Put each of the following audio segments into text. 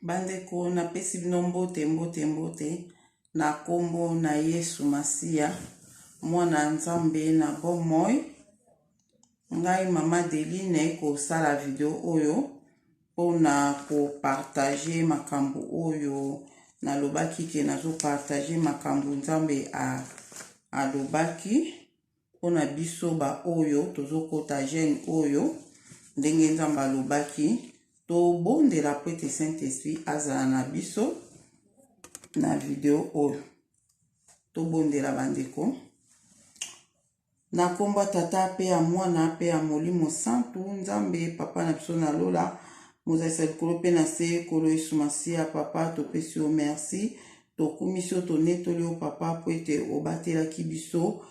Bandeko napesi bino mbote mbote mbote na kombo na Yesu Masiya mwana ya Nzambe na bomoi. Ngai mama Deline kosala video oyo mpona kopartage makambo oyo nalobaki ke nazopartage makambo Nzambe alobaki mpona biso baoyo tozokota jeune oyo ndenge Nzambe alobaki tobondela mpo ete Saint Esprit azala na biso na video oyo. Tobondela bandeko. Na kombo ya Tata pe ya Mwana pe ya Molimo Santu, Nzambe Papa na biso na lola, mozalisa likolo pe na se, Nkolo Yesu Masiya, Papa topesi yo merci, tokumisi yo, tonetoli yo Papa, po ete obatelaki biso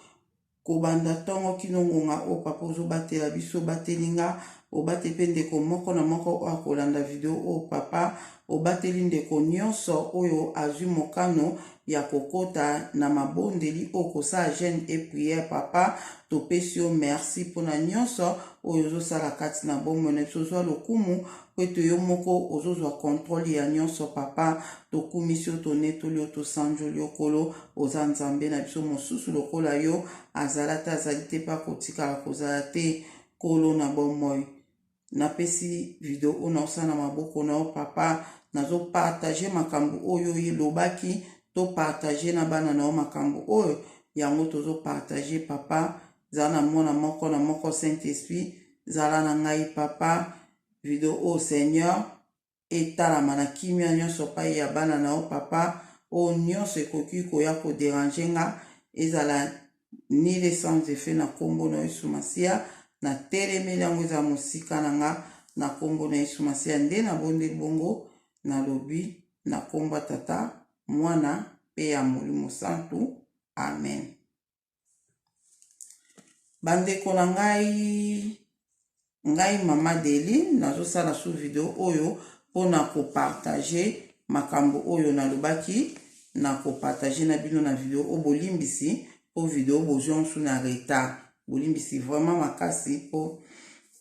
kobanda ntongo kino ngonga oyo. Papa ozobatela biso, obateli nga, obateli mpe ndeko moko na moko oyo akolanda video oyo. Papa obateli ndeko nyonso oyo azwi mokano ya kokota na mabondeli oyo kosala jeune et prière. Papa topesi yo merci mpona nyonso oyo ozosala kati na bomoi na biso. Ozwa lokumu mpo ete yo moko ozozwa controle ya nyonso. Papa tokumisi yo, tonetoli yo, tosanjoli yo. Kolo oza Nzambe na biso, mosusu lokola yo azala te, azali te mpe akotikala kozala te. Kolo na bomoi, napesi video oyo naosala na maboko na yo Papa. Nazopartage makambo oyo elobaki topartage na bana na yo, makambo oyo yango tozopartage. Papa zala na mwana moko na moko, Saint Esprit zala na ngai. Papa, video oyo Seigneur etalama na kimia nyonso pai ya bana na yo. Papa, oyo nyonso ekoki koya koderange nga ezala nul, sans effet na nkombo na Yesu Masiya. Natelemeli yango, ezala mosika na nga na nkombo na Yesu Masiya. Nde nabondeli bongo, nalobi na nkombo ya Tata, Mwana mpe ya Molimo Santu, amen. Bandeko na ngai, ngai mama Deline nazosala su video oyo mpona kopartage makambo oyo nalobaki na kopartage na bino na video oyo. Bolimbisi mpo video bozwa mosu na retard, bolimbisi vraiment makasi mpo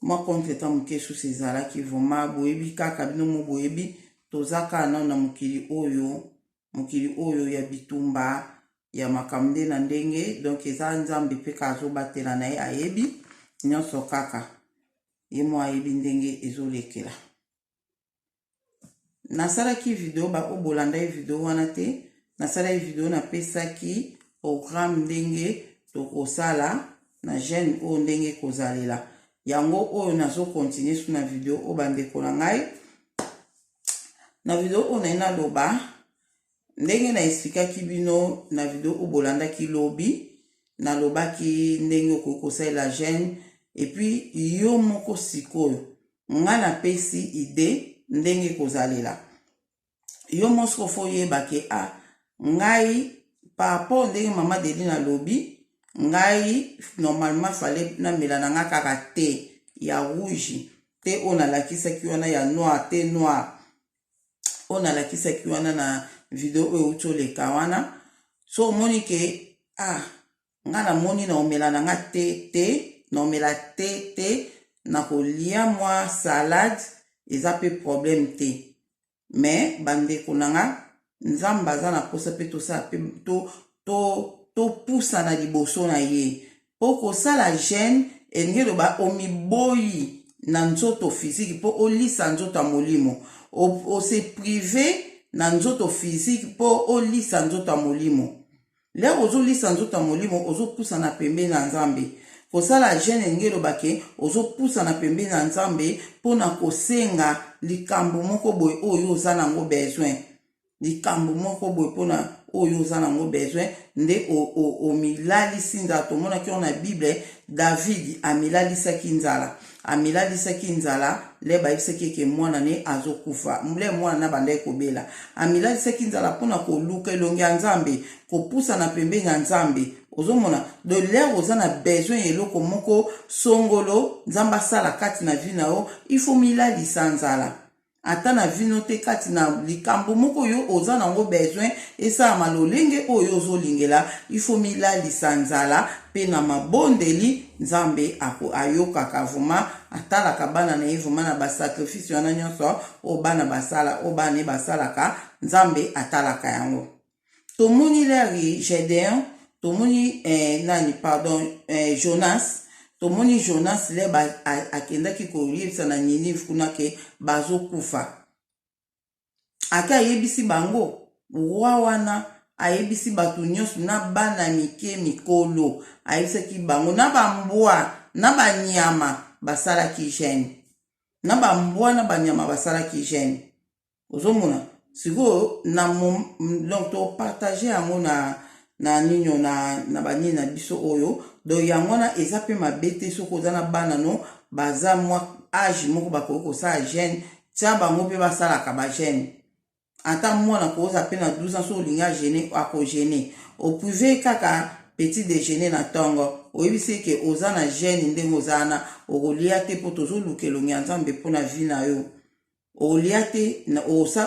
mwa contretemps moke susu ezalaki. Vraiment boyebi kaka, bino mo boyebi, toza kaka nano na mokili oyo, mokili oyo ya bitumba, ya makambo nde na ndenge. Donc eza Nzambe mpe kaka azobatela na ye, ayebi nyonso, kaka ye mo ayebi ndenge ezolekela. Nasalaki video, baoyo bolanda ye video wana te, nasalaki video, napesaki programme ndenge tokosala na jeune oyo, ndenge kozalela yango oyo. Nazokontinue su na video oyo, bandeko na ngai. Na video oyo naye naloba ndenge na expliquaki bino na video oyo bolandaki lobi. Nalobaki ndenge okoki kosalela jeune et puis yo moko sikoyo nga napesi idée ndenge kozalela yo moko. Siko faut oyeba ke a ngai par rapport ndenge mama Deline alobi, ngai normalement fallait namela na nga kaka te ya rouge te oyo nalakisaki wana, ya noir te, noir oyo nalakisaki wana na video oyo euti oleka wana. So omoni ke ah, nga namoni na omela na nga te te, na omela te te, na kolia mwa salade eza mpe problème te. Mais bandeko na nga, Nzambe aza na mposa mpe tosala mpe topusana to, to liboso na ye. Mpo kosala jeûne elingi eloba omiboyi na nzoto physique mpo olisa nzoto ya molimo. Ose prive na nzoto physique mpo olisa nzoto ya molimo. Lere ozolisa nzoto ya molimo, ozopusana pembeni na Nzambe. Kosala jeûne elingi eloba ke ozopusana pembeni na Nzambe mpona kosenga likambo moko boye oyo oza nango besoin, likambo moko boye mpona oyo oza nango besoin, nde omilalisi nzala. Tomonaki yango na Bible, David amilalisaki nzala, amilalisaki nzala le bayebisaki eke mwana ne azokufa, le mwana na bandaki kobela. Amilalisaki nzala mpona koluka elongi ya Nzambe, kopusana pembeni ya Nzambe. Ozomona de l'heure oza na besoin ya eloko moko songolo Nzambe asala kati na vie na yo, il faut milalisa nzala. Ata na vie no te kati na likambo moko yo oza nango besoin esalama lolenge oyo ozolingela, il faut milalisa nzala pe na mabondeli. Nzambe ako ayokaka vraiment, atalaka bana na ye vraiment na ba sacrifice wana nyonso oyo bana basala, oyo bana ye basalaka, Nzambe atalaka yango. Tomoni leri Gedeon, tomoni eh, nani pardon eh, Jonas, tomoni Jonas le ba akendaki koyebisa na Ninive kuna ke bazokufa. Ake ayebisi bango, roi wana ayebisi bato nyonso na bana mike mikolo, ayebisaki bango na bambwa na banyama basalaki jeune, na bambwa na banyama basalaki jeune. Ozomona sikoyo na donc topartage yango na na nini na, na banini na biso oyo. Donc yango wana eza mpe mabe te soki oza na bana no baza mwa age moko bakoki kosala jeune, tia bango mpe basalaka ba jeune. Ata mwana koza mpe na 12 ans, soki olingi agene akogene, oprive kaka petit déjeuner na ntongo, oyebisi eke oza na jeune ndenge oza wana, okolia te mpo tozoluka elongi ya Nzambe mpo na vie na yo. Olia te,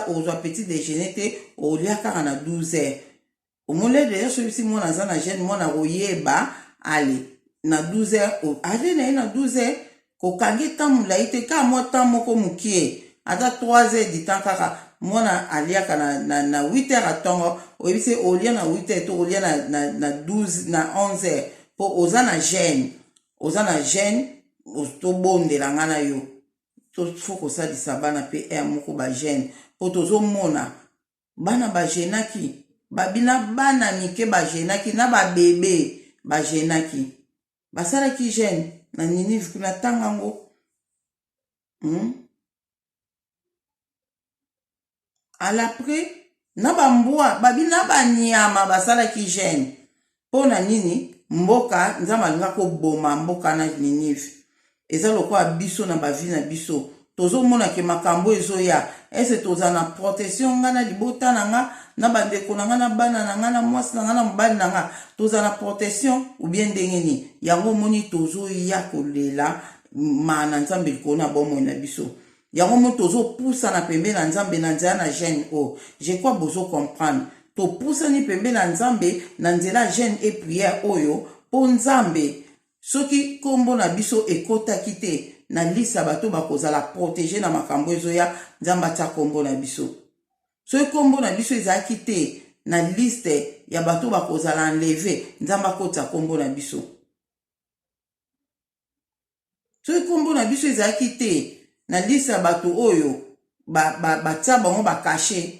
ozwa petit déjeuner te, olia kaka na 12 heures. Omoni deja, soki oyebisi mwana aza na jeune, mwana akoyeba ale na 12 heures, ale na ye na 12 heures. Kokangi temps molai te, kaka mwa temps moko mokie, ata 3 heures du temps kaka. Mwana aliaka na 8 heures ya ntongo, oyebisi olia na 8 heures to olia na 12, na 11 heures, mpo oza na jeune, oza na jeune, tobondela nga na yo. Faut kosalisa bana mpe heure moko bajeune, mpo tozomona bana bajeunaki, babina bana mike bajeunaki, na babebe bajeunaki, basalaki jeune na Ninive kuna. Ntanga yango, Alaprès na bambwa babi na banyama basalaki jeune. Mpo na nini? Mboka, Nzambe alinga koboma mboka na Ninive. Eza lokola biso na bavie na biso, tozomona ke makambo ezoya, ese toza na protection? Nga na libota na nga, na bandeko na nga, na bana na nga, na mwasi na nga, na mobali na nga, toza na protection ou bien ndenge nini? Yango omoni tozoya kolela maa na Nzambe likolo na bomoi na biso. Yango mo tozopusana pembe na Nzambe na nzela na jeune oyo. Je crois bozo comprendre. Topusani pembe na Nzambe na nzela jeune et prière oyo, mpo Nzambe, soki nkombo na biso ekotaki te na liste ya bato bakozala protégé na makambo ezoya, Nzambe atia nkombo na biso. Soki nkombo na biso ezalaki te na liste ya bato bakozala enlevé, Nzambe akotisa nkombo na biso. Soki nkombo na biso ezalaki te na liste ya bato oyo batia bango bacachet,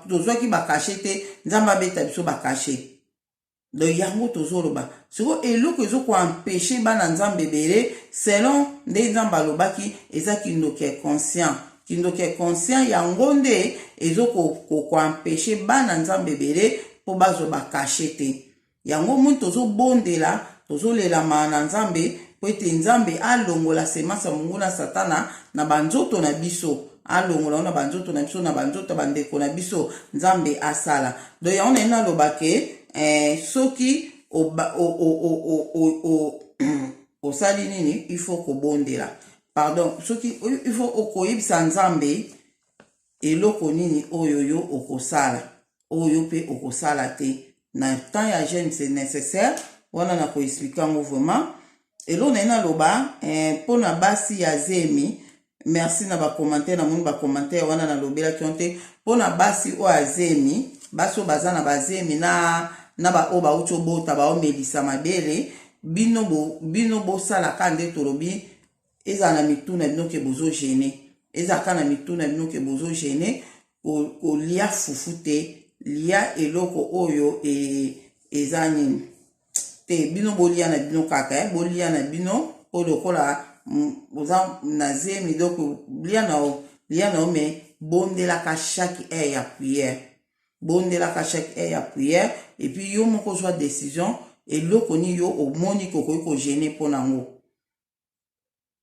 tozwaki bacachet te, Nzambe abeta biso bacachet. Donc yango tozoloba sikoyo, eloko ezokoempêcher bana Nzambe ebele, selon nde Nzambe alobaki, eza kindoki inconscient. Kindoki inconscient yango nde ezokoempêcher bana Nzambe ebele mpo bazwa bacachet te. Yango moni tozobondela, tozolelama na Nzambe mpo ete Nzambe alongola semence ya monguna Satana na banzoto na biso, alongola ngo na banzoto na biso, na banzoto ya bandeko na biso, Nzambe asala. Donc yango naye naloba ke soki osali nini, il faut kobondela, pardon, soki il faut okoyebisa Nzambe eloko nini oyo yo okosala, oyo mpe okosala te na temps ya jeune, c'est nécessaire. Wana na koexpliquer yango vraiment. Eloko na ye naloba mpona basi ya zemi, merci na bacommentaire, namoni bacommentaire wana, nalobelaki yo te. Mpona basi oyo azemi, basi oyo baza na bazemi na baoyo bauti obota, baomelisa mabele, bino, bino bosalaka nde tolobi, ezala na mitu na bino ke bozojeûner, ezalaka na mitu na bino ke bozojeûner, kolia fufu te, lia eloko oyo eza nini te. Bino bolia na bino kaka, bolia na bino mpo lokola oza na zemi, donc lia na yo, lia na yo, mais bondelaka chaque heure ya prière, bondelaka chaque heure ya prière. Et puis yo moko ozwa décision eloko nini yo omoni kokoki kojeûner mpo nango,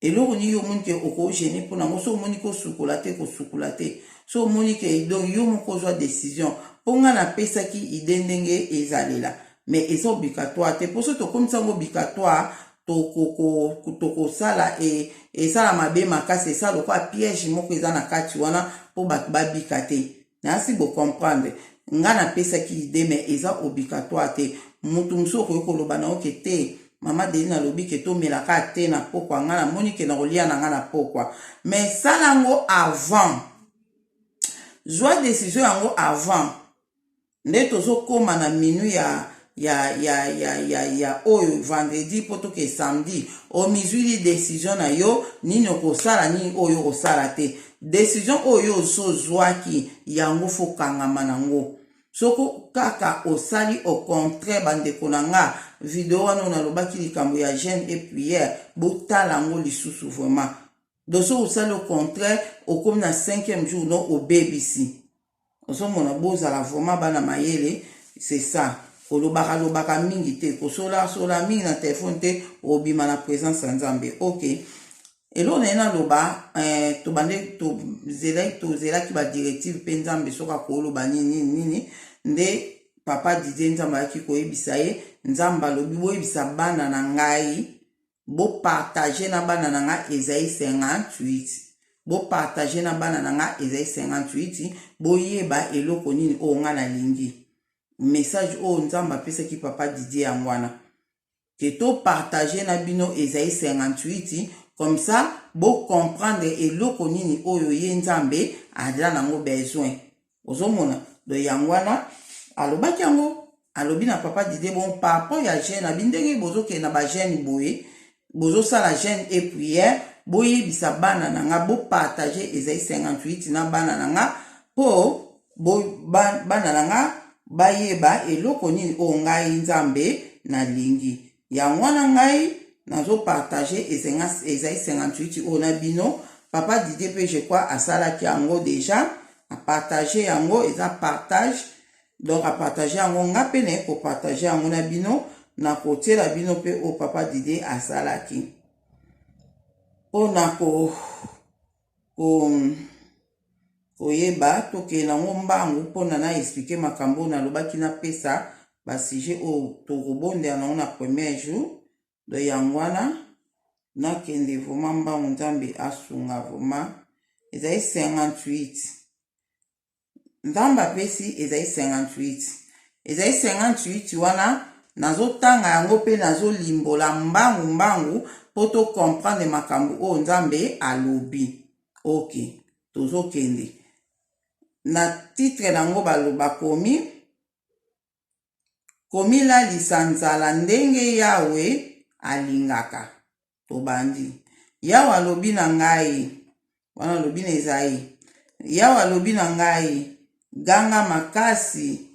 eloko nini yo omoni ke okojeûner mpo nango. So omoni kosukola te, kosukola te. So omoni ke, donc yo moko ozwa décision. Mpo nga napesaki idée ndenge ezalela, mais eza obligatoire te, mpo so tokomisa yango obligatoire. Tokosala e, esala mabe makasi, esala lokola piège moko eza na kati wana mpo bato babika te. Nasi bocomprendre nga napesaki idée, mais eza obligatoire te. Motu mosusu okoki koloba na oke te, mama Deline alobi ke tomelaka te na pokwa, nga namoni ke na kolia na nga na pokwa. Mais sala yango avant, zwa décision yango avant nde tozokóma na minuit ya oyo vendredi mpo toke samedi. Omizwili décision na yo, nini okosala, nini oyo okosala te. Décision oyo ozozwaki yango, faut kangama nango. Soko kaka osali au contraire, bandeko na nga, video wana oyo nalobaki likambo ya jeûne et prière, botala yango lisusu vraiment. Donc soki osali au contraire, okomi na cinquième jour, no obebisi. Ozomona, bozala vraiment bana mayele, c'est ça. Kolobaka lobaka mingi te, kosolasola mingi na telefone te, obima na présence ya Nzambe. Ok, eloko na ye naloba, tobande tozelaki badirective mpe Nzambe soki akoloba nini nini nini. Nde papa Didier, Nzambe ayaki koyebisa ye. Nzambe alobi: "Boyebisa bana na ngai, bopartage na bana na ngai Esaïe 58, bopartage na bana na ngai Esaïe 58, boyeba eloko nini oyo ngai nalingi." Message oyo Nzambe apesaki papa Didier yango wana, ke topartage na bino Esaïe 58, comme ça bocomprendre eloko nini oyo ye Nzambe aza nango besoin. Ozomona, donc yango wana alobaki yango. Alobi na papa Didier: "Bon, par rapport ya jeûne, abi ndenge bozokende na bajeûne boye, bozosala jeûne et prière, boyebisa bana na nga, bopartage Esaïe 58 na bana na nga, mpo bana na nga bayeba eloko nini oyo ngai Nzambe nalingi." Yango wana ngai nazopartage Esaïe 58 oyo na bino. Papa Didier mpe, je crois, asalaki yango déjà, apartage yango, eza partage. Donc apartage yango, nga mpe naye kopartage yango na bino. Nakotiela bino mpe oyo papa Didier asalaki mpona koyeba. Tokende yango mbangu mpona na expliquer makambo oyo nalobaki, napesa basujet oyo tokobondela nango na premier jour. Donc yango wana nakende vraiment mbangu. Nzambe asunga vraiment. Ezali 58, Nzambe apesi ezali 58. Ezali 58 wana nazotanga yango mpe nazolimbola mbangu mbangu mpo tocomprendre makambo oyo Nzambe alobi. Ok, tozokende na titre nango. Bakomi komilalisa nzala ndenge Yawe alingaka. Tobandi. Yawe alobi na ngai, wana alobi na Ezayi, Yawe alobi na ngai: "Ganga makasi,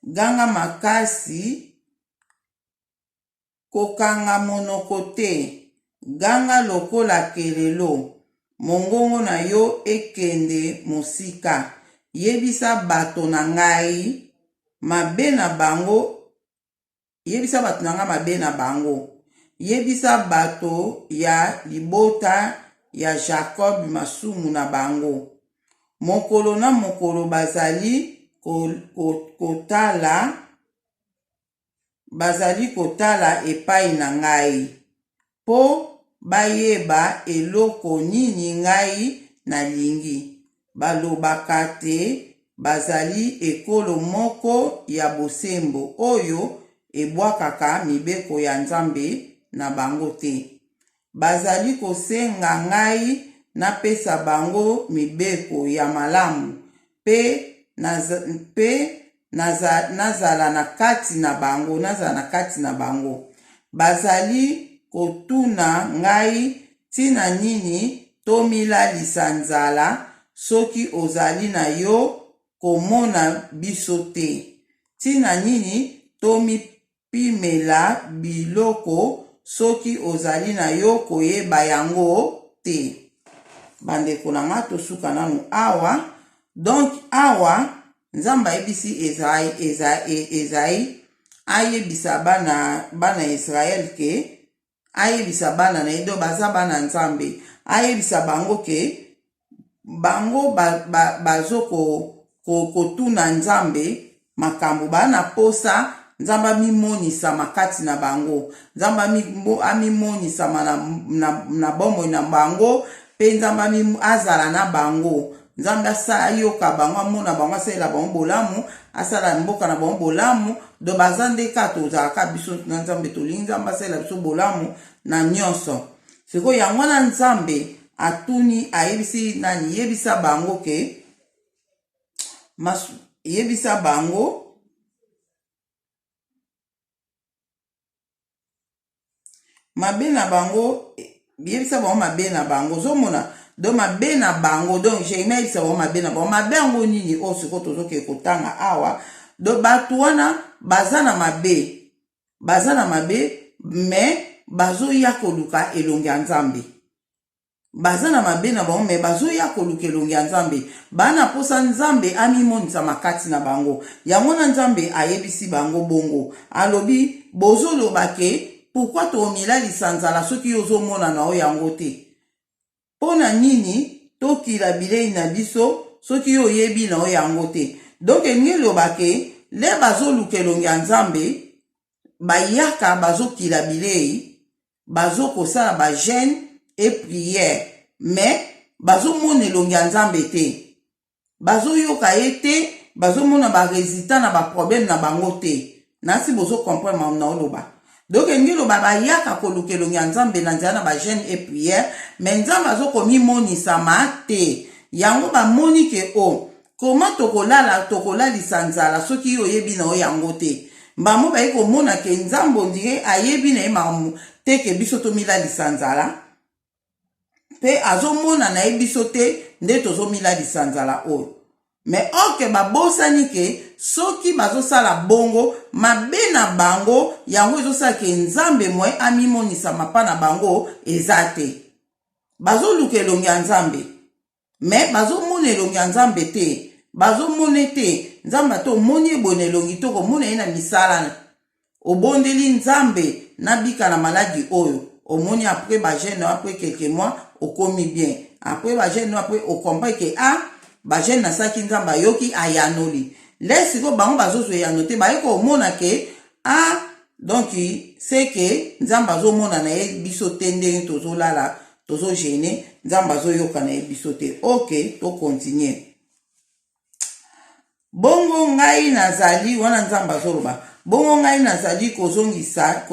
ganga makasi, kokanga monoko te, ganga lokola kelelo, mongongo na yo ekende mosika. Yebisa bato na ngai mabe na bango, yebisa bato na ngai mabe na bango, yebisa bato ya libota ya Jacob masumu na bango. Mokolo na mokolo bazali kotala, bazali kotala epai na ngai mpo bayeba eloko nini ngai nalingi. Balobaka te bazali ekolo moko ya bosembo oyo ebwakaka mibeko ya Nzambe na bango te. Bazali kosenga ngai napesa bango mibeko ya malamu mpe nazala na kati na bango, nazala na kati na bango. Bazali kotuna ngai ntina nini tomilalisa nzala soki ozali na yo komona biso te, ntina nini tomipimela biloko soki ozali na yo koyeba yango te." Bandeko na nga, tosuka nanu awa. Donc awa Nzambe ayebisi Ezayi ayebisa bana Israele ke ayebisa bana na ye, donc baza bana Nzambe, ayebisa bango ke bango bazo kotuna Nzambe makambo, baa na posa. Nzambe amimonisama kati na bango, Nzambe amimonisama na bomoi na bango, mpe Nzambe azala na bango. Nzambe ayoka bango, amona bango, asalela bango bolamu, asala mboka na bango bolamu. Donc baza nde kaka tozalaka biso na Nzambe, tolingi Nzambe asalela biso bolamu na nyonso. Sikoyo yango wana Nzambe atuni, ayebisi nani, yebisa bango ke masu, yebisa bango mabe na bango, yebisa bango mabe na bango. Ozomona donc mabe na bango, donc Jeremie ayebisa bango mabe na bango. Mabe yango nini oyo sikoyo tozokende kotanga awa? Donc bato wana baza na mabe, baza na mabe, mais bazoya koluka elongi ya Nzambe. Baza na mabe na bango, mais bazoya koluka elongi ya Nzambe. Baa na mposa Nzambe amimonisa makati na bango. Yango na Nzambe ayebisi bango bongo, alobi bozoloba ke pourquoi tomilalisa nzala soki yo ozomona na yo yango te? Mpo na nini tokila bilei na biso soki yo oyebi na yo yango te? Donc elingi eloba ke le bazoluka elongi ya Nzambe, bayaka bazokila bilei, bazokosala ba jeûne et prière, mais bazomona elongi ya Nzambe te, bazoyoka ye te, bazomona ba résultat na ba problème na bango te. Nasi bozo comprendre makambo na oloba. Donc elingi eloba bayaka koluka elongi ya Nzambe na nzela na ba jeûne et prière, mais Nzambe azokomimonisama te. Yango bamoni ke o koma tokolala, tokolalisa nzala soki yo oyebi na yo yango te. Mbamo baye komona ke Nzambe ondire ayebi na ye makambo te ke biso tomilalisa nzala, mpe azomona na ye biso te nde tozomilalisa nzala oyo. Mais ok, babosani ke soki bazosala bongo mabe na bango yango ezosala ke Nzambe moye amimonisa mapa na bango eza te. Bazoluka elongi ya Nzambe, mais bazomona elongi ya Nzambe te, bazomona te Nzambe. Ata omoni ye boye na elongi to komona ye na misala, obondeli Nzambe nabika na maladi oyo, omoni après ba jeûne, après quelques mois okomi bien, après ba jeûne, après ocomprendre ke ah, ba jeûne nasalaki, Nzambe ayoki, ayanoli. Le sikoyo bango bazozwa eyano te, baye komona ke ah, donc c'est que Nzambe azomona na ye biso te ndenge tozolala, tozogêner, Nzambe azoyoka na ye biso te. Ok, tocontinue. Bongo ngai nazali wana, Nzambe azoloba, bongo ngai nazali kozongisa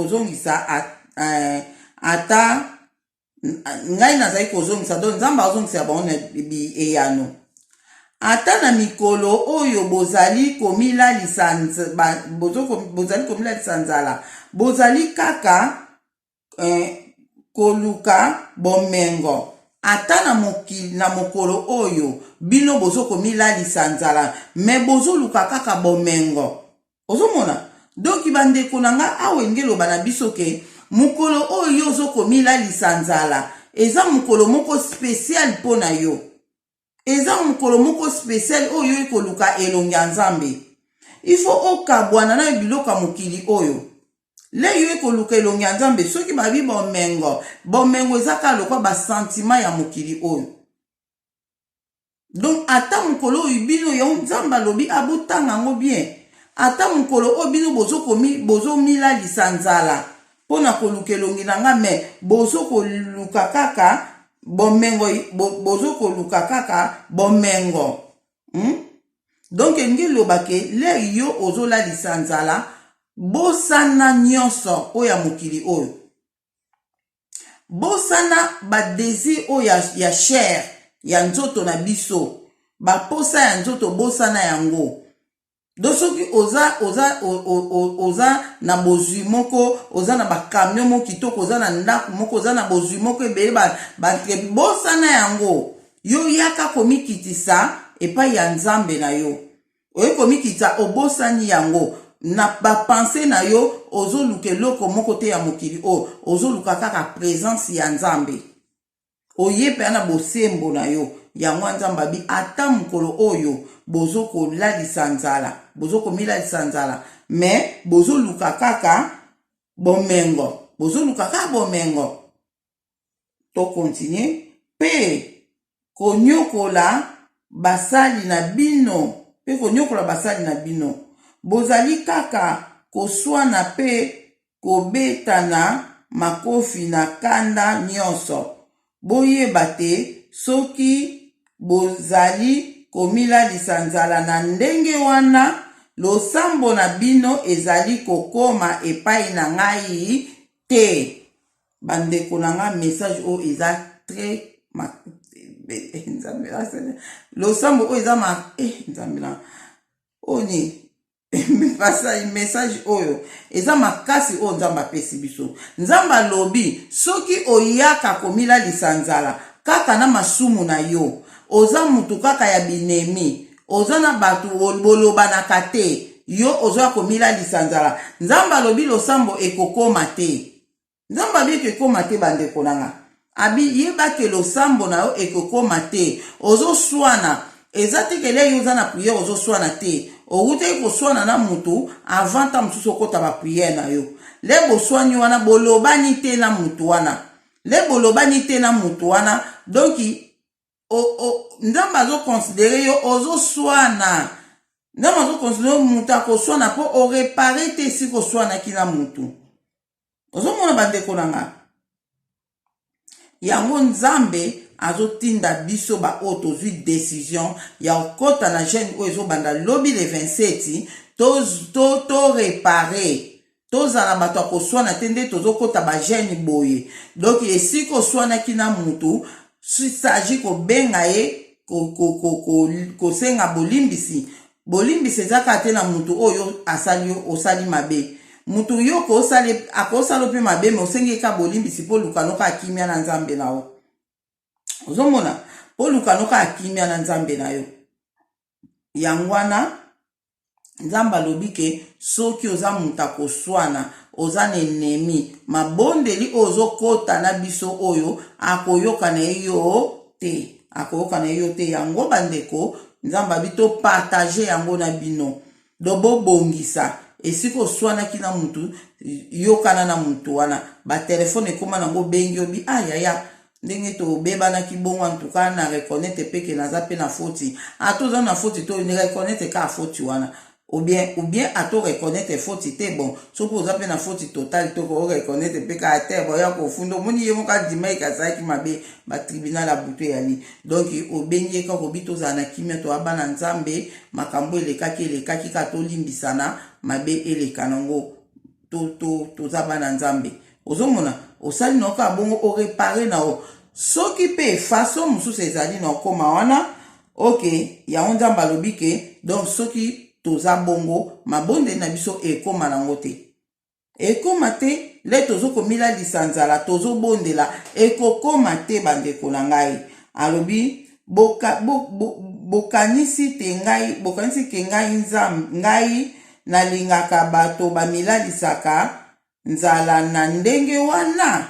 ata ngai nazali kozongisa. Donc Nzambe azongisa bango na eyano. Ata na mikolo oyo bozali komilalisa nzala, bozali kaka koluka bomengo. Ata na mokili, na mokolo oyo bino bozokomilalisa nzala, mais bozoluka kaka bomengo. Ozomona? Donc bandeko na nga, awa elingi eloba na biso ke mokolo oyo yo ozokomilalisa nzala eza mokolo moko spécial mpo na yo. Eza mokolo moko spécial oyo yo ekoluka elongi ya Nzambe. Il faut okabwana na biloko ya mokili oyo. Le yo ekoluka elongi ya Nzambe. Soki babi bomengo, bomengo eza kaka lokwa basentiment ya mokili oyo. Donc ata mokolo oyo bino, yango Nzambe alobi abotanga yango bien, ata mokolo oyo bino bozomilalisa nzala mpona koluka elongi na nga, mais bozokoluka kaka bomengo, bozokoluka kaka bomengo, Donc elingi eloba ke lere yo ozolalisa nzala, bosana nyonso oyo ya mokili oyo, bosana badésir oyo ya chair, ya nzoto na biso, baposa ya nzoto, bosana yango. Donc soki oza na bozwi moko, oza na bacamion moko kitoko, oza na ndako moko, oza na bozwi moko ebele, bosana yango. Yo yaka komikitisa epai ya Nzambe na yo. Oye komikitisa, obosani yango na bapensées na yo. Ozoluka eloko moko te ya mokili oyo, ozoluka kaka présence ya Nzambe. Oye mpenza na bosembo na yo. Yango Nzambe abi ata mokolo oyo bozokolalisa nzala, bozokomilalisa nzala, mais bozoluka kaka bomengo, bozoluka kaka bomengo. Tocontinue. Mpe konyokola basali na bino, mpe konyokola basali na bino, bozali kaka. koswana mpe kobetana makofi na kanda nyonso. Boyeba te soki bozali komilalisa nzala na ndenge wana, losambo na bino ezali kokoma epai na ngai te. Bandeko na ngai, message oyo eza très losambo oyo eza ma eh, Nzambe na oyo nini message oyo eza makasi oyo Nzambe apesi biso. Nzambe alobi soki oyaka komilalisa nzala kaka na masumu na yo, oza mutu kaka ya binemi, oza na bato bolobanaka te, yo ozoya komilalisa nzala, Nzambe alobi losambo ekokoma te. Nzambe abi ekekoma te bandeko na nga. Abi yeba ke losambo na yo ekokoma te. Ozoswana eza te ke lei oza na prière ozoswana te. Owutaki koswana na mutu avant ta mosusu okota ba prière na yo. Le boswani wana bolobani te na mutu wana. Le bolobani te na mutu wana donc Nzambe azo considere yo ozoswana. Nzambe azo considere yo mutu akoswana po orepare te esika oswanaki na mutu. Ozomona bandeko na nga, yango Nzambe azotinda biso baoyo tozwi decision ya kokɔta na jeune oyo ezobanda lobi le 27, to repare, tozala bato ya koswana te nde tozokɔta ba jeune boye. Donc esika oswanaki na mutu, s'agit kobenga ye kosenga bolimbisi. Bolimbisi eza kaka te na mutu oyo asali yo, osali mabe. Mutu yo akosala mpe mabe, me osengi kaka bolimbisi mpo luka noka kimia na Nzambe na yo. Ozomona, mpo luka noka kimia na Nzambe na yo. Yango wana Nzambe alobi ke soki oza moto akoswana, oza na ennemi, mabondeli oyo ozokota na biso oyo akoyoka na ye yo te, akoyoka na ye yo te. Yango bandeko, Nzambe abi to partage yango na bino. Do bobongisa esika oswanaki na mutu, yokana na mutu wana. Batelefone ekóma nango, obengi obi ah yaya, ndenge tobebanaki bongo, en tout cas na reconnaître mpe ke naza mpe na foti. Ata oza na foti, to reconnaître kaka foti wana, ou bien ato reconnaître foti te. Bon, soki oza mpe na foti totale, to ko reconnaître mpe kaka te. Boya kofunda, omoni ye moko andima eke azalaki mabe, batribunal ya butu eyali. Donc obengi ye kaka, obi tozala na kimia, toya bana Nzambe, makambo elekaki elekaki kaka, tolimbisana, mabe eleka nango, toza bana Nzambe. Ozomona, osali na yo kaka bongo, orepare na yo. Soki mpe façon mosusu ezali na okóma wana, ok. Yango Nzambe alobi ke donc soki toza bongo, mabondeli na biso ekóma nango te, ekóma te. Le tozokomilalisa nzala, tozobondela, ekokóma te. Bandeko na ngai, alobi bokanisi te ngai, bokanisi ke ngai Nzambe, ngai nalingaka bato bamilalisaka nzala na ndenge wana?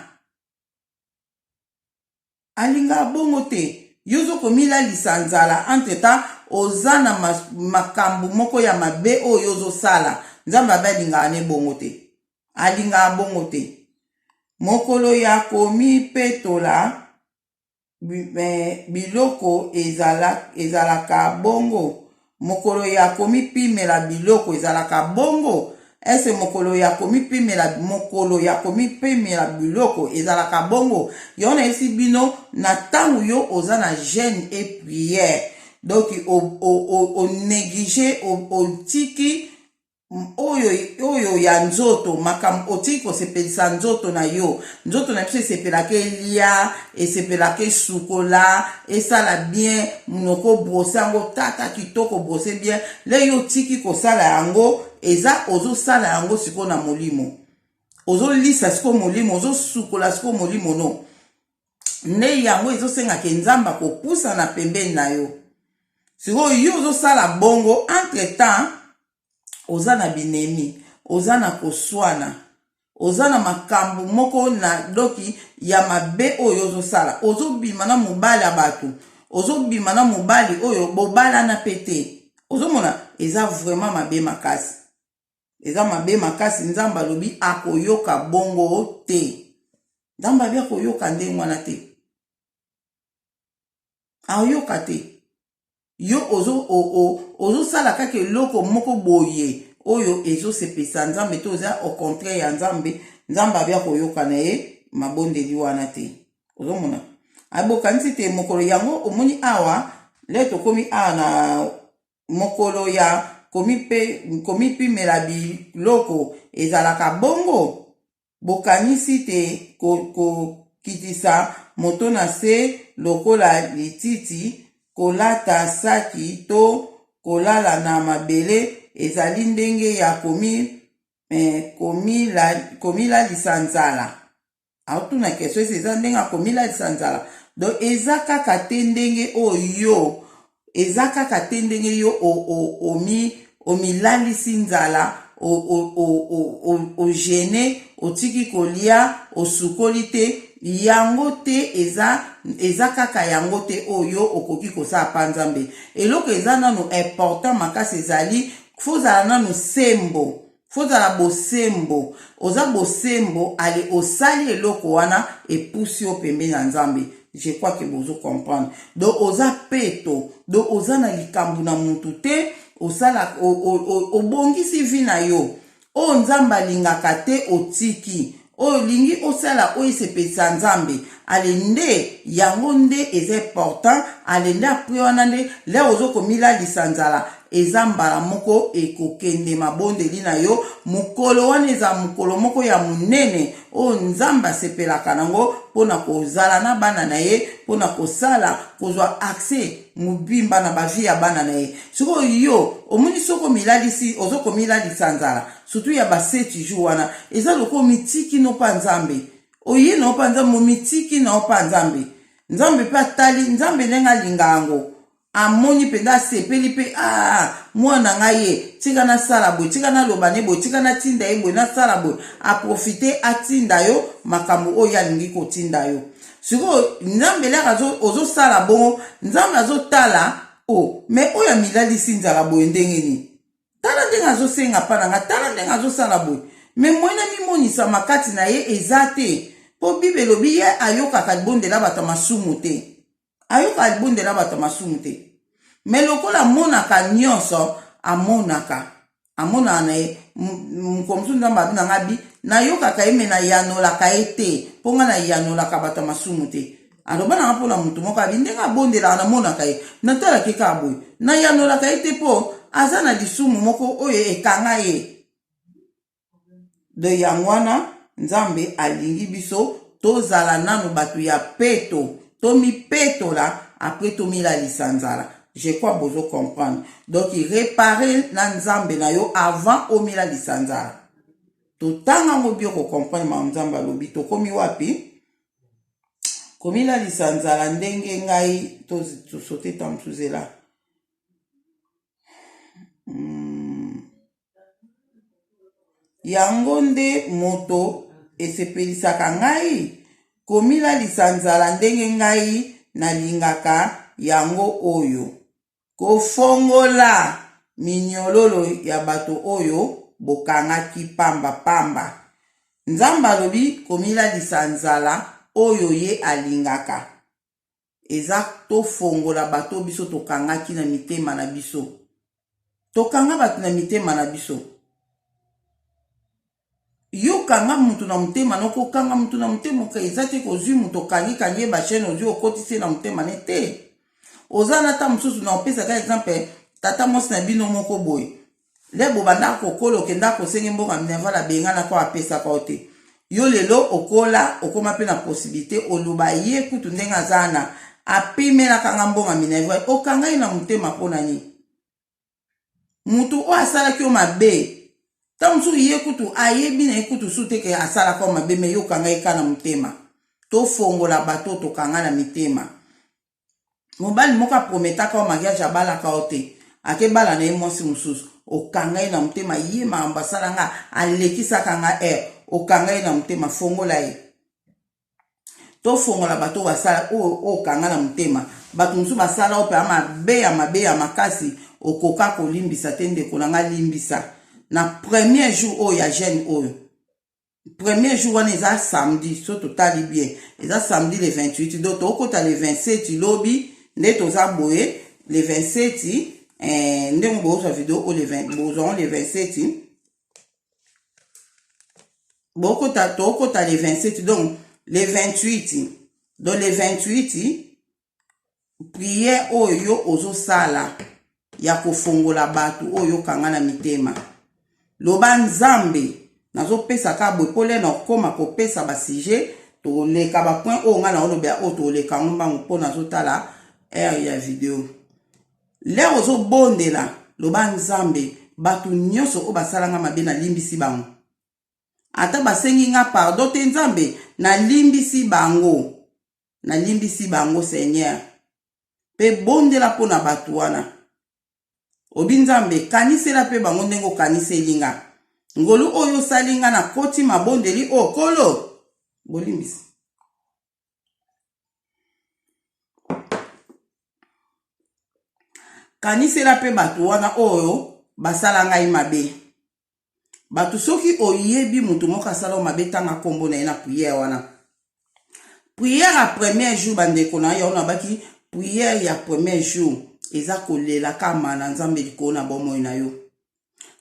Alingaka bongo te. Yo ozokomilalisa nzala, entre temps oza na makambo moko ya mabe oyo ozosala. Nzambe abe alingaka ne bongo te, alingaka bongo te. Mokolo ya komipetola biloko ezalaka bongo, mokolo ya komipimela biloko ezalaka bongo. Ese mokolo ya komipimela, mokolo ya komipimela biloko ezalaka bongo. Yango nayebisi bino, na ntango yo oza na jeûne et prière, donc onéglige, otiki oyo ya nzoto, makambo otiki kosepelisa nzoto na yo. Nzoto na biso esepelaka elia, esepelaka esukola, esala bien monoko, brosser yango tata kitoko, brosser bien. Le yo otiki kosala yango, eza ozosala yango sikoyo na molimo, ozolisa sikoyo molimo, ozosukola sikoyo molimo no. Nde yango ezosengaka Nzambe akopusana pembeni na yo. Sikoyo yo ozosala bongo, entre temps oza na binemi, oza na koswana, oza na makambo moko na doki ya mabe oyo ozosala. Ozobima na mobali ya bato, ozobima na mobali oyo bobalana mpe te. Ozomona, eza vraiment mabe makasi, eza mabe makasi. Nzambe alobi akoyoka bongo te. Nzambe abi akoyoka ndenge wana te, ayoka te. Yo ozosala kaka eloko moko boye. oyo ezosepelisa Nzambe te, oza au contraire ya Nzambe, Nzambe abia koyoka na ye mabondeli wana te. Ozomona, abokanisi te mokolo yango. Omoni awa le tokomi awa na mokolo ya komipimela biloko, ezalaka bongo. Bokanisi te kokitisa moto na se lokola lititi, kolata saki to kolala na mabele ezali ndenge ya komilalisa nzala? Aotuna question, ese eza ndenge ya komilalisa nzala? Donc eza kaka te ndenge oyo yo, eza kaka te ndenge yo omilalisi nzala, ojeûner, otiki kolia, osukoli te, yango te. Eza kaka yango te oyo okoki kosala pa Nzambe. Eloko eza nano important makasi ezali fozala nano sembo, fozala bosembo. Oza bosembo, ale osali eloko wana, epusi yo pembeni ya Nzambe. Je crois que bozo comprendre. Donc oza peto, donc oza na likambo na mutu te, osala, obongisi vie na yo. Oyo Nzambe alingaka te, otiki. Oyo olingi osala, oyo esepelisa Nzambe, ale nde yango nde eza important. Ale nde après wana nde lere ozokomilalisa nzala, eza mbala moko ekokende mabondeli na yo. Mokolo wana eza mokolo moko ya monene oyo Nzambe asepelaka nango mpona kozala na bana na ye, mpona kosala kozwa accès mobimba na bavie ya bana na ye. Sikoyo yo omoni, soki omilalisi, ozokomilalisa nzala, surtout ya ba 7 jours wana, eza lokola omitiki no mpa Nzambe, oye na yo mpa Nzambe, omitiki na yo mpa Nzambe. Nzambe mpe atali, Nzambe ndenge alinga yango, amoni mpenza, asepeli mpe: "Ah, mwana ngai ye, tika nasala boye, tika naloba ne boye, tika natinda ye boye, nasala boye." Aprofiter, atinda yo makambo oyo alingi kotinda yo. Sikoyo Nzambe elaka ozosala bongo, Nzambe azotala o me oyo amilalisi nzala boye ndenge nini? Tala ndenge azosenga mpa na nga, tala ndenge azosala boye, me moye na mimonisama kati na ye eza te. Mpo Bible elobi ye ayokaka libondela bato ya masumu te, ayokaka libondela bato ya masumu te. Me lokola amonaka nyonso, amonaka, amonaka na ye. Mokolo mosusu Nzambe abi na nga bi nayokaka ye, me nayanolaka ye te, mpo nga nayanolaka bato ya masumu te. Aloba nanga mpona motu moko, abi ndenge abondelaka, namonaka ye, natalaki kaka boye, nayanolaka ye te, mpo aza na lisumu moko oyo ekanga ye. De yango wana Nzambe alingi biso tozala nanu bato ya peto, tomipetola, après tomilalisa nzala. Je crois bozo comprendre. Donc réparer na Nzambe na yo avant omilalisa nzala. Totanga yango bio, kocomprendre makambo Nzambe alobi. Tokomi wapi? Komilalisa nzala ndenge ngai tosote ta mosusu zela. Yango nde moto esepelisaka ngai? Komilalisa nzala ndenge ngai nalingaka yango oyo: kofongola minyololo ya bato oyo bokangaki pamba-pamba. Nzambe alobi komilalisa nzala oyo ye alingaka eza tofongola bato biso tokangaki na mitema na biso. Tokanga bato na mitema na biso. Yo kanga mutu na motema no, kokanga mutu na motema eza te kozwi mutu, okangi-kangi ye bachaîne, ozwi, okotisi ye na motema ne te. Oza na ta mosusu na opesaka exemple, tata mwasi na bino moko boye, le bobanda kokola, okenda kosenga mboka minerval, abenganaka, apesaka yo te. Yo lelo okola, okóma mpe na possibilité oloba ye kutu ndenge aza na apimelaka nga mbongo minerval. Okanga ye na motema mpo na nini? Mutu oyo asalaki yo mabe, ntango mosusu ye kutu ayebi na ye kutu su te ke asalaka yo mabe, me yo okanga ye ka na motema. Tofongola bato tokanga na mitema. Mobali moko aprometaka yo mariage, abalaka yo te, akebala na ye mwasi mosusu, okanga ye na motema. Ye makambo asala nga, alekisaka nga aire, okanga ye na motema. Fongola ye. Tofongola bato basala oyo okanga na motema. Bato mosusu basala oyo mpe mabe ya mabe ya makasi, okoka kolimbisa te. Ndeko na nga, limbisa na premier jour oyo ya jeûne oyo. Premier jour wana eza samedi, so totali bien, eza samedi le 28. Donc tokota le 27 lobi nde toza boye le 27. Ndenge bozwa video oyo, bozwa ngo le 27, bokota, tokota le 27, donc le 28, donc le 28, prière oyo yo ozosala ya kofongola bato oyo okanga na mitema. Loba: Nzambe, nazopesa kaka boye mpo lena okóma kopesa basujet. Toleka bapoint oyo ngai naolobela oyo, toleka yango mbangu mpo nazotala heure ya video. L'heure ozobondela, loba: Nzambe, bato nyonso oyo basalanga mabe, nalimbisi bango, ata basengi nga pardon te. Nzambe, nalimbisi bango, nalimbisi bango, Seigneur. Mpe bondela mpo na bato wana. Obi: Nzambe, kanisela mpe bango ndenge okaniseli nga. Ngolu oyo osali nga, nakoti mabondeli oyo, Kolo, bolimbisi. Kanisela mpe bato wana oyo basala ngai mabe. Bato, soki oyebi moto moko asala yo mabe, ntanga nkombo na ye na prière wana. Prière ya premier jour, bandeko na yo, nabaki prière ya premier jour eza kolela kama na Nzambe likolo na bomoi na yo.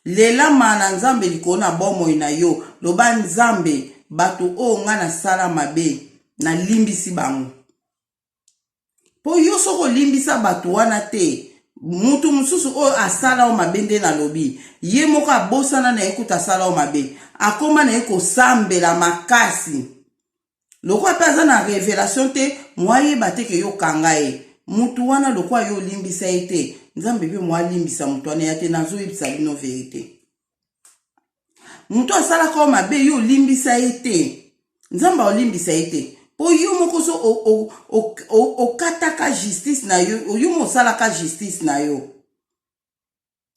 Lelama na Nzambe likolo na bomoi na yo. Loba: Nzambe, bato oyo ngai nasala mabe, nalimbisi bango. Mpo yo soki olimbisa bato wana te, mutu mosusu oyo asala yo mabe, nde nalobi, ye moko abosana na ye kuta asala yo mabe, akóma na ye kosambela makasi. Lokola mpe aza na révélation te, mo ayeba te ke yo kanga ye mutu wana. Lokola yo olimbisa ye te, Nzambe mpe mo alimbisa mutu wana ya te. Nazoyebisa bino vérité: moto asalaka yo mabe, yo olimbisa ye te, Nzambe olimbisa ye te. Mpo yo moko so okataka justice na yo, yo mo osalaka justice na yo.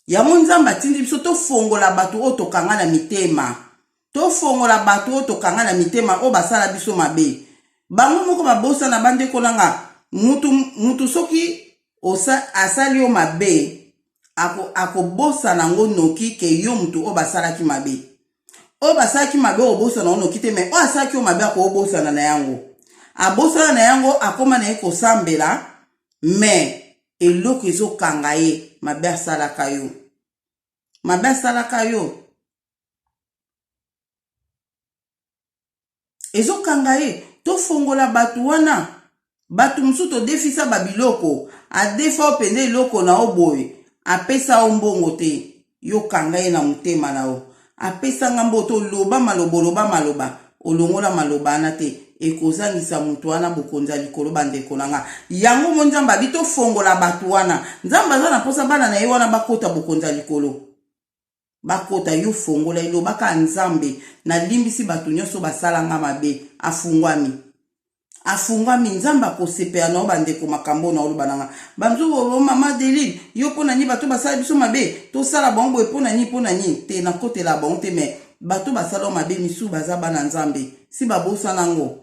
Yango Nzambe atindi biso tofongola bato oyo tokanga na mitema, tofongola bato oyo tokanga na mitema, oyo basala biso mabe. Bango moko babosana. Bandeko na nga, mutu soki asali yo mabe, akobosana yango noki ke yo mutu oyo basalaki mabe. Oyo basalaki mabe, obosana yango noki te, mais oyo asalaki yo mabe, akobosana na yango, abosana na yango, akóma na ye kosambela. Mais eloko ezokanga ye, mabe asalaka yo, mabe asalaka yo ezokanga ye. Tofongola bato wana. Bato mosusu todefisa babiloko, adefa yo mpenza eloko na yo boye, apesa yo mbongo te, yokanga ye na motema na yo. Apesanga mbongo, toloba maloba, oloba maloba, olongola maloba wana te, ekozangisa moto wana bokonzi ya likolo. Bandeko na nga, yango mo Nzambe abi tofongola bato wana. Nzambe aza na mposa bana na ye wana bakota bokonzi ya likolo, bakota. Yo fongola, elobaka: Nzambe, nalimbisi bato nyonso basalanga mabe. Afungwami, afungwami, Nzambe akosepela na yo. Bandeko, makambo na oloba na nga, bamisusu: "Mama Delile, yo mpo na nini bato basala biso mabe, tosala bango boye mpo na nini, mpo na nini te?" Nakotela bango te, mais bato basala mabe misusu baza bana Nzambe, si babosana yango,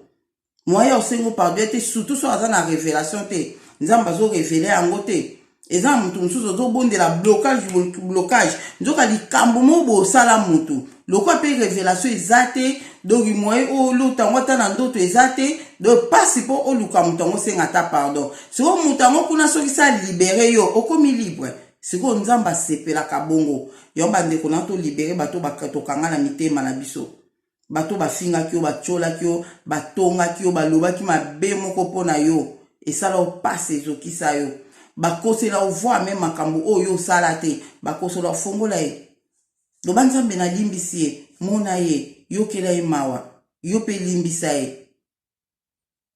moyen osengo pardon te, surtout so aza na révélation te, Nzambe azorévéler yango te. Eza na motu mosusu ozobondela blocage, blocage, nzoka likambo moko bosala motu. Lokola mpe révélation eza te, donc moyen olota yango ata na ndoto eza te. Donc mpasi mpo oluka moto yango, osenga ata pardon. Sikoyo moto yango kuna, soki sa libérer yo, okomi libre. Sikoyo Nzambe asepelaka bongo. Yango, bandeko na, tolibérer bato tokanga na mitema na biso. Bato bafingaki yo, batiolaki yo, batongaki yo, balobaki mabe moko mpo na yo, esala yo pasi, ezokisa yo, bakosela ovoi me makambo oyo osala te, bakosela. Ofongola ye, loba: Nzambe, nalimbisi ye, mona ye, yokela ye mawa, yo mpe limbisa ye.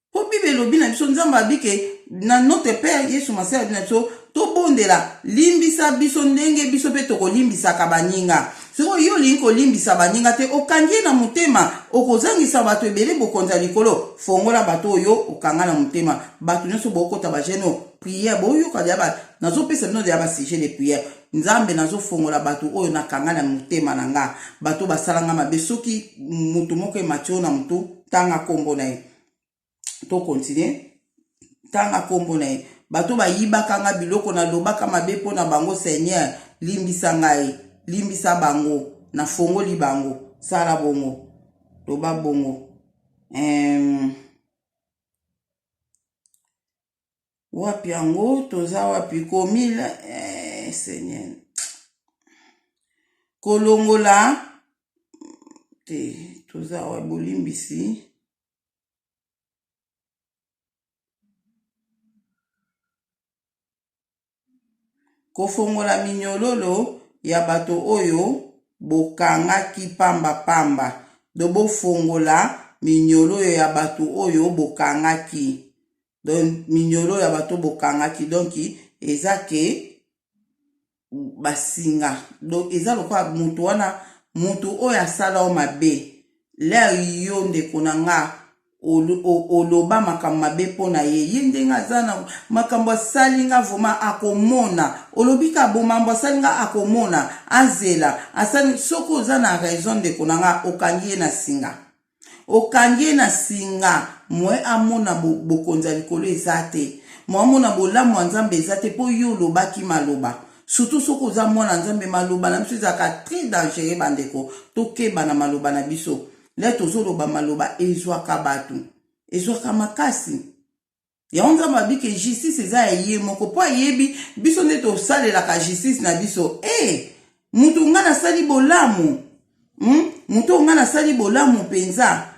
Mpo Bible elobi na biso, Nzambe abike na Notre Père, Yesu Masiya abi na biso tobondela: "Limbisa biso ndenge biso mpe tokolimbisaka baninga." Sikoyo yo olingi kolimbisa baninga te, okangi ye na motema, okozangisa bato ebele bokonzi ya likolo. Fongola bato oyo okanga na motema. Bato nyonso bokota bajeûne, prière, boyoka deya, nazopesa bino deya basujet de prière. Nzambe, nazofongola bato oyo nakanga na motema na nga, bato basalanga mabe. Soki motu moko emati oyo na motu, tanga nkombo na ye. Tocontinuer, tanga nkombo na ye. Bato bayibaka nga biloko, nalobaka mabe mpo na bango, Seigneur, limbisa ngai, limbisa bango, nafongoli bango. Sala bongo, loba bongo. Wapi yango toza wapi? Komila Seigneur. Kolongola te toza wa bolimbisi. Kofongola minyololo ya bato oyo bokangaki pamba pamba. Donc bofongola minyololo ya bato oyo bokangaki. Donc minyololo ya bato bokangaki. Donc eza ke basinga. Donc eza lokola moto wana moto oyo asala yo mabe. Lere yo ndeko na nga oloba makambo mabe mpo na ye, ye ndenge aza na makambo asali nga vraimen akomona. Olobi ka bomambo asali nga akomona, azela asali. Soki oza na raison ndeko na nga, okangi ye na singa, okangi ye na singa moye amona bokonzi ya likolo eza te, moye amona bolamu ya Nzambe eza te, mpo yo olobaki maloba. Surtout soki oza mwana Nzambe, maloba na biso ezalaka très dangereux. Bandeko, tokeba na maloba na biso. Nde tozoloba maloba ezwaka bato, ezwaka makasi. Yango Nzambe abike justice eza ya ye moko, mpo ayebi biso nde tosalelaka justice na biso. E hey, moto nga nasali bolamu, Moto oyo nga nasali bolamu mpenza,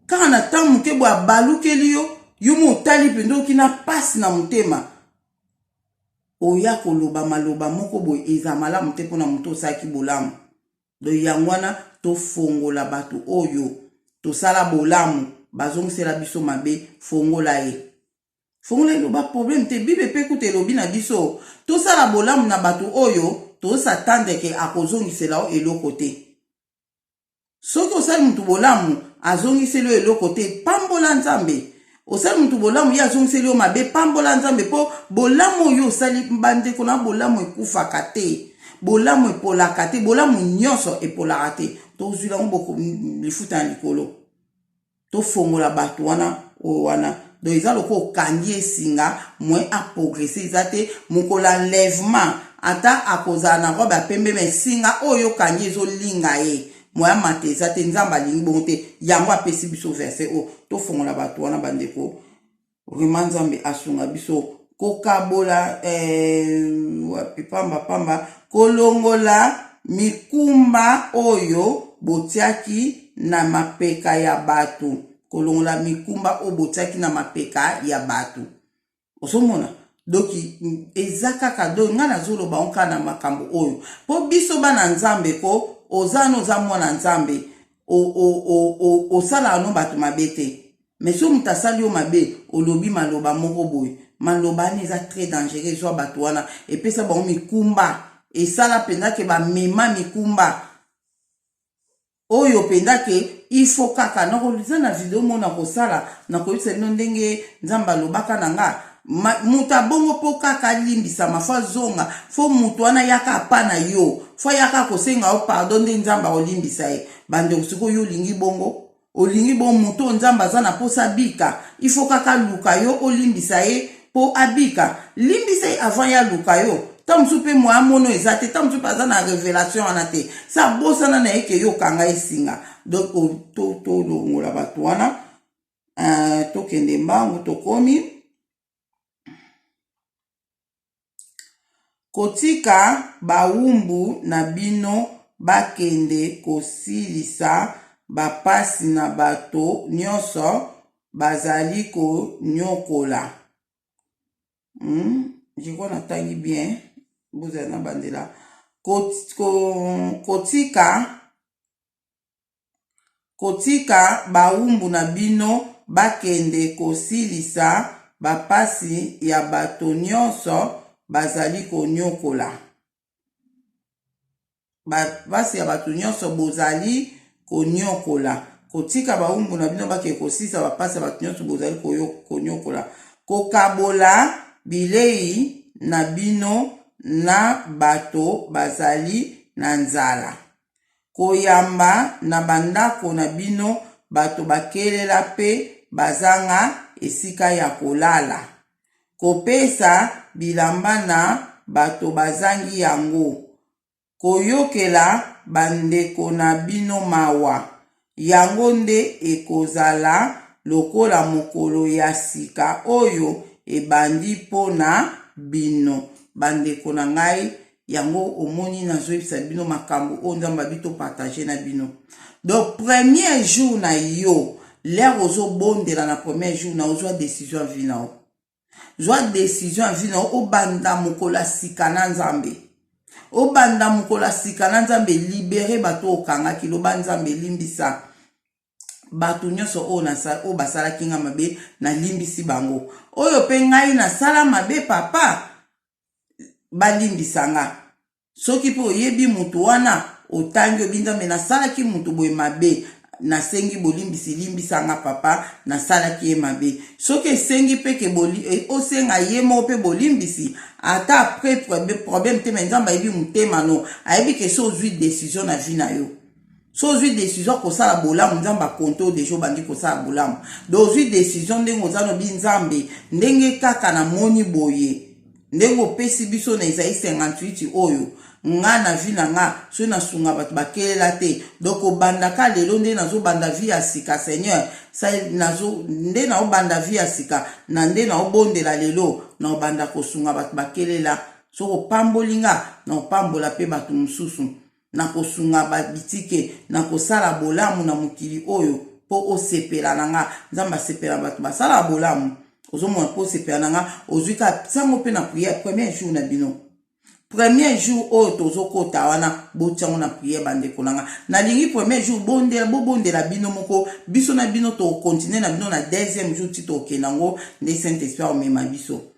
kaka na ntango moke boye abalukeli yo, yo mo otali mpenza oyoki na mpasi na motema, oya koloba maloba moko boye eza malamu te mpona moto osalaki bolamu. Donc yango wana tofongola bato oyo tosala bolamu bazongisela biso mabe. Fongola ye, fongola ye, loba problème te. Bible mpe kuta elobi na biso tosala bolamu na bato oyo tozosatendre ke akozongisela yo eloko te. Soki osali motu bolamu azongiseli yo eloko te, pambola Nzambe. Osali motu bolamu, ye azongiseli yo mabe, pambola Nzambe, mpo bolamu oyo osali, bandeko na, bolamu ekufaka te, bolamu epolaka te, bolamu nyonso epolaka te. Tozwila yango lifuta na likolo. Tofongola bato wana oyo wana. Donc eza lokola okangi esinga, moyen aprogresse eza te. Mokolo enlèvement, ata akozala na robe ya pembe, me singa oyo okangi ezolinga ye, moyen amata eza te. Nzambe alingi bongo te, yango apesi biso verset oyo, tofongola bato wana. Bandeko, vraiment Nzambe asunga biso. Kokabola wapi pamba pamba, kolongola mikumba oyo botiaki na mapeka ya bato, kolongola mikumba oyo botiaki na mapeka ya bato. Ozomona, donc eza kaka, donc ngai nazoloba ngo kaka na makambo oyo mpo biso bana Nzambe ko oza no, oza mwana Nzambe, osalaka no bato mabe te. Mais soki moto asali yo mabe, olobi maloba moko boye, maloba wana eza très dangereux. Ezwa bato wana, epesa bango mikumba, esala mpenza ke bamema mikumba oyo mpenza ke il faut kaka nakoza na video moko nakosala, nakoyebisa bino ndenge Nzambe alobaka na nga. Moto abongo mpo kaka alimbisama, faut azonga, faut moto wana yaka apa na yo, faut ayaka kosenga yo pardon, nde Nzambe akolimbisa ye. Bandeko, sikoyo yo olingi bongo, olingi bongo moto oyo Nzambe aza na mposa abika, il faut kaka aluka yo olimbisa ye mpo abika? Limbisa ye avant ye aluka yo. Ntango mosusu mpe moya mono eza te, ntango mosusu mpe aza na révélation wana te, sa bosana na ye ke yo okanga esinga. Donc tolongola bato wana. Tokende mbangu, tokomi kotika bawumbu na bino bakende kosilisa bapasi na bato nyonso bazali konyokola. Je crois natangi bien, bozala na bandela. Kotika bawumbu na bino bakende kosilisa bapasi ya bato nyonso bazali konyokola, bapasi ya bato nyonso bozali konyokola, kotika bawumbu na bino bakende kosilisa bapasi ya bato nyonso bozali konyokola, kokabola bilei na bino na bato bazali na nzala, koyamba na bandako na bino bato bakelela mpe bazanga esika ya kolala, kopesa bilamba na bato bazangi yango, koyokela bandeko na bino mawa. Yango nde ekozala lokola mokolo ya sika oyo ebandi mpo na bino. Bandeko na ngai. Yango omoni nazoyebisa bino makambo oyo Nzambe abi topartage na bino. Donc premier jour na yo, l'heure ozobondela na premier jour na ozwa décision ya vie na yo. Zwa décision ya vie na yo, obanda mokolo ya sika na Nzambe. Obanda mokolo ya sika na Nzambe, libere bato okangaki, loba Nzambe limbisa bato nyonso oyo oyo basalaki nga mabe, nalimbisi bango. Oyo mpe ngai nasala mabe, papa, balimbisa nga. Soki mpe oyebi mutu wana, otangi, obi Nzambe nasalaki mutu boye mabe, nasengi bolimbisi, limbisa nga papa, nasalaki ye mabe. Soki esengi mpe ke osenga ye moko mpe bolimbisi, ata après, problème te. Me Nzambe ayebi motema no, ayebi ke so ozwi décision na vie na yo, so ozwi décision kosala bolamu, Nzambe akonte oyo déjà obandi kosala bolamu. Donc ozwi décision ndenge oza, nobi Nzambe, ndenge kaka namoni boye, ndenge opesi biso na Esaïe 58 oyo, nga na vie na nga soki nasunga bato bakelela te. Donc obandaka lelo nde nazobanda vie ya sika, Seigneur, nde naobanda vie ya sika na nde naobondela lelo, naobanda kosunga bato bakelela. Soki opamboli nga, naopambola mpe bato mosusu, nakosunga babitike, nakosala bolamu na mokili oyo mpo osepela na nga. Nzambe asepela bato basala bolamu, ozomona, mpo osepela na nga. Ozwi ka sango mpe na prière premier jour na bino, premier jour oyo tozokota wana, botiango na prière. Bandeko na nga, nalingi premier jour bondela, bobondela bino moko. Biso na bino tokontinue na bino na deuxième jour ti tokende yango nde Saint Esprit omema biso.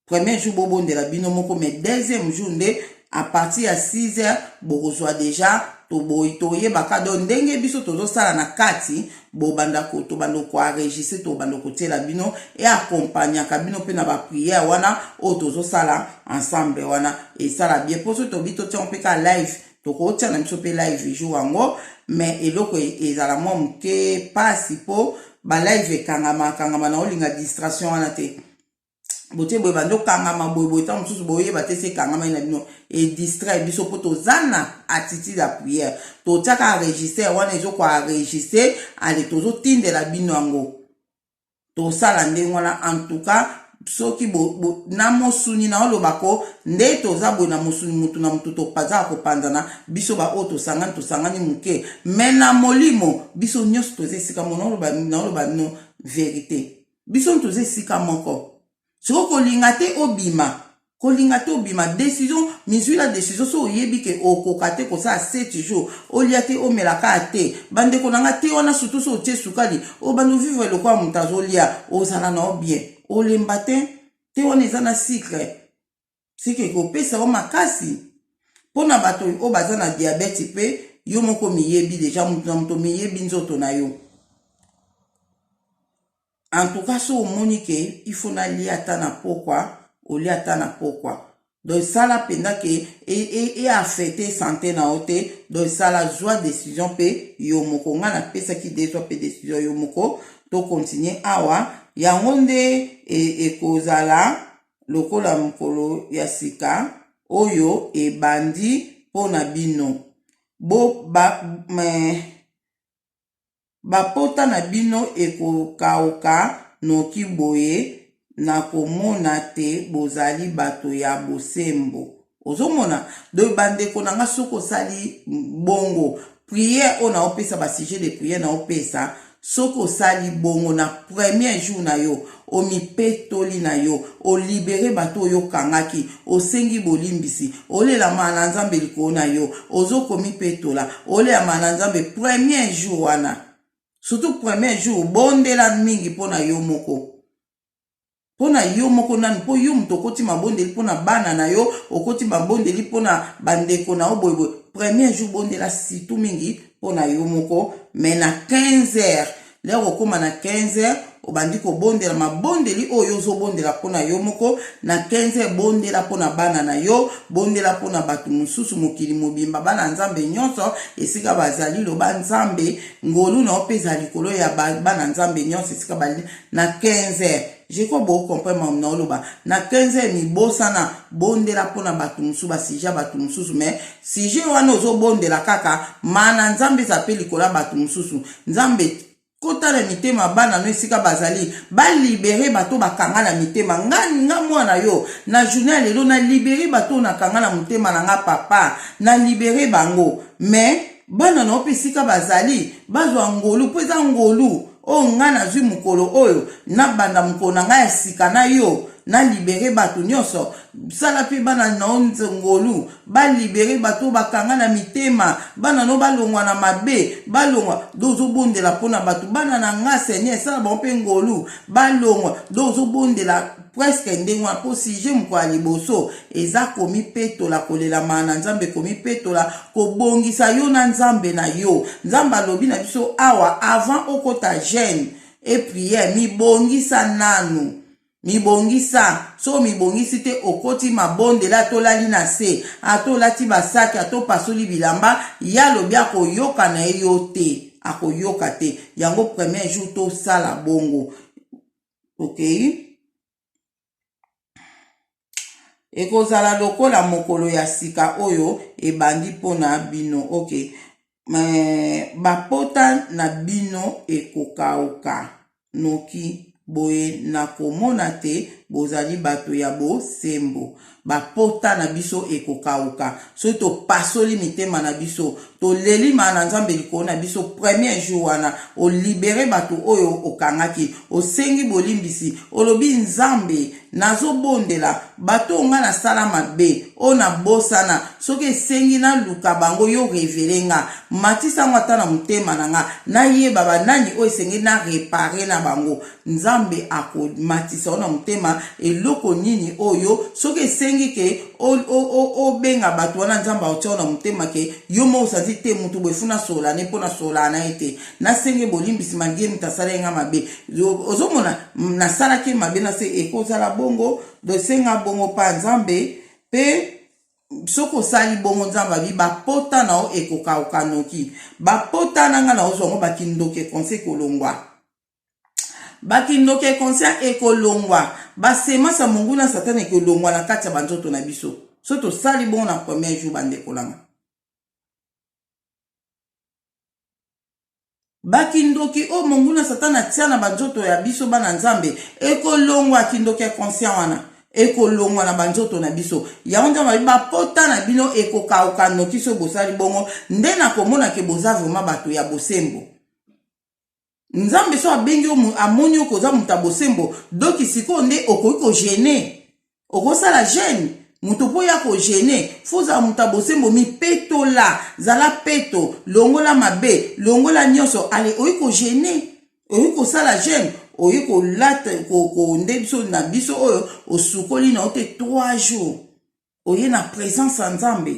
Premier jour bobondela bino moko, mais deuxième jour nde à partir ya 6 heures bokozwa déjà. Toboyi toyebaka donc ndenge biso tozosala na kati, bobanda tobanda koenregistre, tobanda kotiela bino e accompagnaka bino mpe na baprière wana oyo tozosala ensemble wana. Esala bien mpo soki tobi totiango mpe ka live, tokotia na biso mpe live jour yango, mais eloko ezala mwa moke pasi mpo balive ekangama kangama na olinga distraction wana te. Botie boye, bandi okangama boye boye, ntango mosusu boyeba te se ekangama na bino, edistraire biso mpo toza na attitude ya prière. Totiaka enregistre wana, ezokoenregistre, ale tozotindela bino yango, tosala ndenge wana. En tout cas, soki bo, na mosuni na olobako nde toza boye na mosuni, mutu na mutu tozaka kopanzana. Biso baoyo tosangani, tosangani moke, me na molimo biso nyonso toza esika moko. Naoloba bino vérité, biso toza esika moko. Sikoyo kolinga te obima, kolinga te obima, décision mizwila décision. So oyebi ke okoka te kosala 7 jours olia te, omelaka te, bandeko na nga te wana, surtout so otie sukali, obanda ovivre lokola moto azolia, ozala na yo bien, olemba te te. Wana eza na sucre, sucre ekopesa yo makasi. Mpona bato oyo baza na diabète mpe, yo moko miyebi déjà, moto na moto miyebi nzoto na yo. En tout cas, so omoni ke il faut nalia ata na pokwa, olia ata na pokwa. Donc esala mpenza ke eaffecte santé na yo te. Donc esala, zwa décision mpe yo moko. Ngai napesaki de, zwa mpe décision yo moko. Tokontinue awa, yango nde ekozala lokola mokolo ya sika oyo ebandi mpo na bino. Bo ba, me, bapota na bino ekokauka noki boye na komona te bozali bato ya bosembo. Ozomona? Donc bandeko na nga, soki osali bongo, prière oyo naopesa, basujet de prière naopesa, soki osali bongo na premier jour na yo, omipetoli na yo, olibere bato oyo okangaki, osengi bolimbisi, olelama na Nzambe likolo na yo, ozokomipetola, olelama na Nzambe premier jour wana, surtout premier jour bondela mingi mpo na yo moko, mpo na yo moko nanu, mpo yo moto okoti mabondeli mpo na bana na yo, okoti mabondeli mpo na bandeko na yo boyeboye. Premier jour bondela surtout mingi mpo na yo moko. Mais na 15 heures, l'heure okóma na 15 heures, obandi kobondela mabondeli oyo ozobondela mpo na yo moko. Na 15 heures, bondela mpo na bana na yo, bondela mpo na bato mosusu, mokili mobimba, bana Nzambe nyonso esika bazali. Loba Nzambe, ngolu na yo mpe eza likolo ya bana Nzambe nyonso esika bali. Na 15 heures, je crois bocomprendre makambo na oloba. Na 15 heures, mibosana, bondela mpona bato mosusu, basujet ya bato mosusu. Mais sujet wana ozobondela kaka mana Nzambe eza mpe likolo ya bato mosusu. Nzambe. Kota na mitema bana no esika bazali, ba libere bato bakanga na mitema. Nga, nga mwana yo, na journée ya lelo na libere bato na kanga na motema na nga papa, na libere bango. Mais bana na yo mpe esika bazali, bazwa ngolu, mpo eza ngolu oyo nga nazwi mokolo oyo, nabanda mokolo na nga ya sika na yo, na libere bato nyonso. Sala mpe bana na yo ngolu, balibere bato oyo bakanga na mitema, bana no balongwa na mabe, balongwa. Do ozobondela mpo na bato, bana na nga Seigneur, sala bango mpe ngolu, balongwa. Do ozobondela presque ndenge wana, mpo sujet mokolo ya liboso eza komipetola, kolelama na Nzambe, komipetola, kobongisa yo na Nzambe na yo. Nzambe alobi na biso awa, avant okota jeûne et prière, mibongisa nanu. Mibongisa, soki omibongisi te okoti mabondeli ata olali na se, ata olati basaki, ata opasoli bilamba, ye alobi akoyoka na ye yo te, akoyoka te. Yango premier jour tosala bongo. Okay? Ekozala lokola mokolo ya sika oyo ebandi mpo na bino. Okay. Bapota na bino ekokauka noki, boye nakomona te bozali bato ya bosembo. Bapota na biso ekokauka soki topasoli mitema na biso, toleli maa na Nzambe likolo na biso. Premier jour wana olibere bato oyo okangaki, osengi bolimbisi, olobi Nzambe, Nazobondela bato oyo nga nasala mabe, oyo nabosana, soki esengi naluka bango, yo revele nga, matisa yango ata na motema na nga, nayeba banani oyo esengeli na repare na bango. Nzambe akomatisa yo na motema eloko nini oyo soki esengi ke obenga bato wana, Nzambe akotia yo na motema ke yo moko osanti te moto boye funa solola ne mpo nasolola na ye te, nasenge bolimbisi malgre moto asalaki nga mabe. Ozomona nasalaki ye mabe, nase ekozala bongo dosenga bongo mpa Nzambe. Mpe soki osali bongo, Nzambe abi bapota na yo ekokauka noki. Bapota na nga na ozwa yango, bakindoki ekonse ekolongwa, bakindoki econscient ekolongwa, basemasa monguna Satana ekolongwa na kati ya banzoto na biso soki tosali bongo na premier jour. Bandeko nanga, bakindoki oyo monguna Satana atia na banzoto ya biso bana Nzambe ekolongwa, kindoki ya conscient wana ekolongwa na banzoto na biso. Yango Nzambe abi bapota na bino ekokauka noki soki bosali bongo, nde nakomona ke boza vraiment bato ya bosembo. Nzambe so abengi yo, amoni yo koza moto ya bosembo, doki sikoyo nde okoki kogene, okosala gene moto mpo ya kogene. Fo ozala moto ya bosembo, mipetola, zala peto, longola mabe, longola nyonso. Ale oyi kogene, oyi kosala gene, oyi kolata nde biso na biso oyo osukoli na yo te 3 jours, oye na présence ya Nzambe.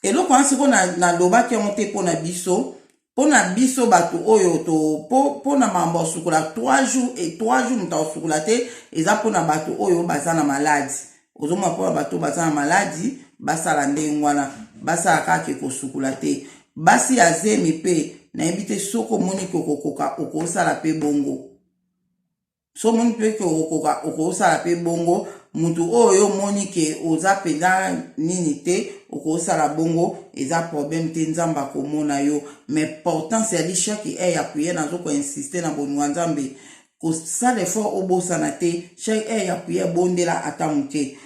Eloko wana sikoyo nalobaki yango te mpo na biso, mpo na biso bato oyo to mpo na makambo ya kosukola 3 jours et 3 jours moto akosukola te, eza mpo na bato oyo baza na maladi. Ozomona, mpo na bato baza na maladi basala ndenge wana, basala kaka ke kosukola te. Basi ya zemi mpe nayebi te, soki omoni ke okokoka, okosala mpe bongo. So omoni mpe ke okokoka, okosala mpe bongo. Motu oyo omoni ke oza mpenza nini te, okosala bongo, eza problème te, Nzambe akomona yo. Mais importance ya li chaque heure ya prière, nazo koinsiste na bolingo ya Nzambe, kosala effort obosana te chaque heure ya prière, bondela ata moke.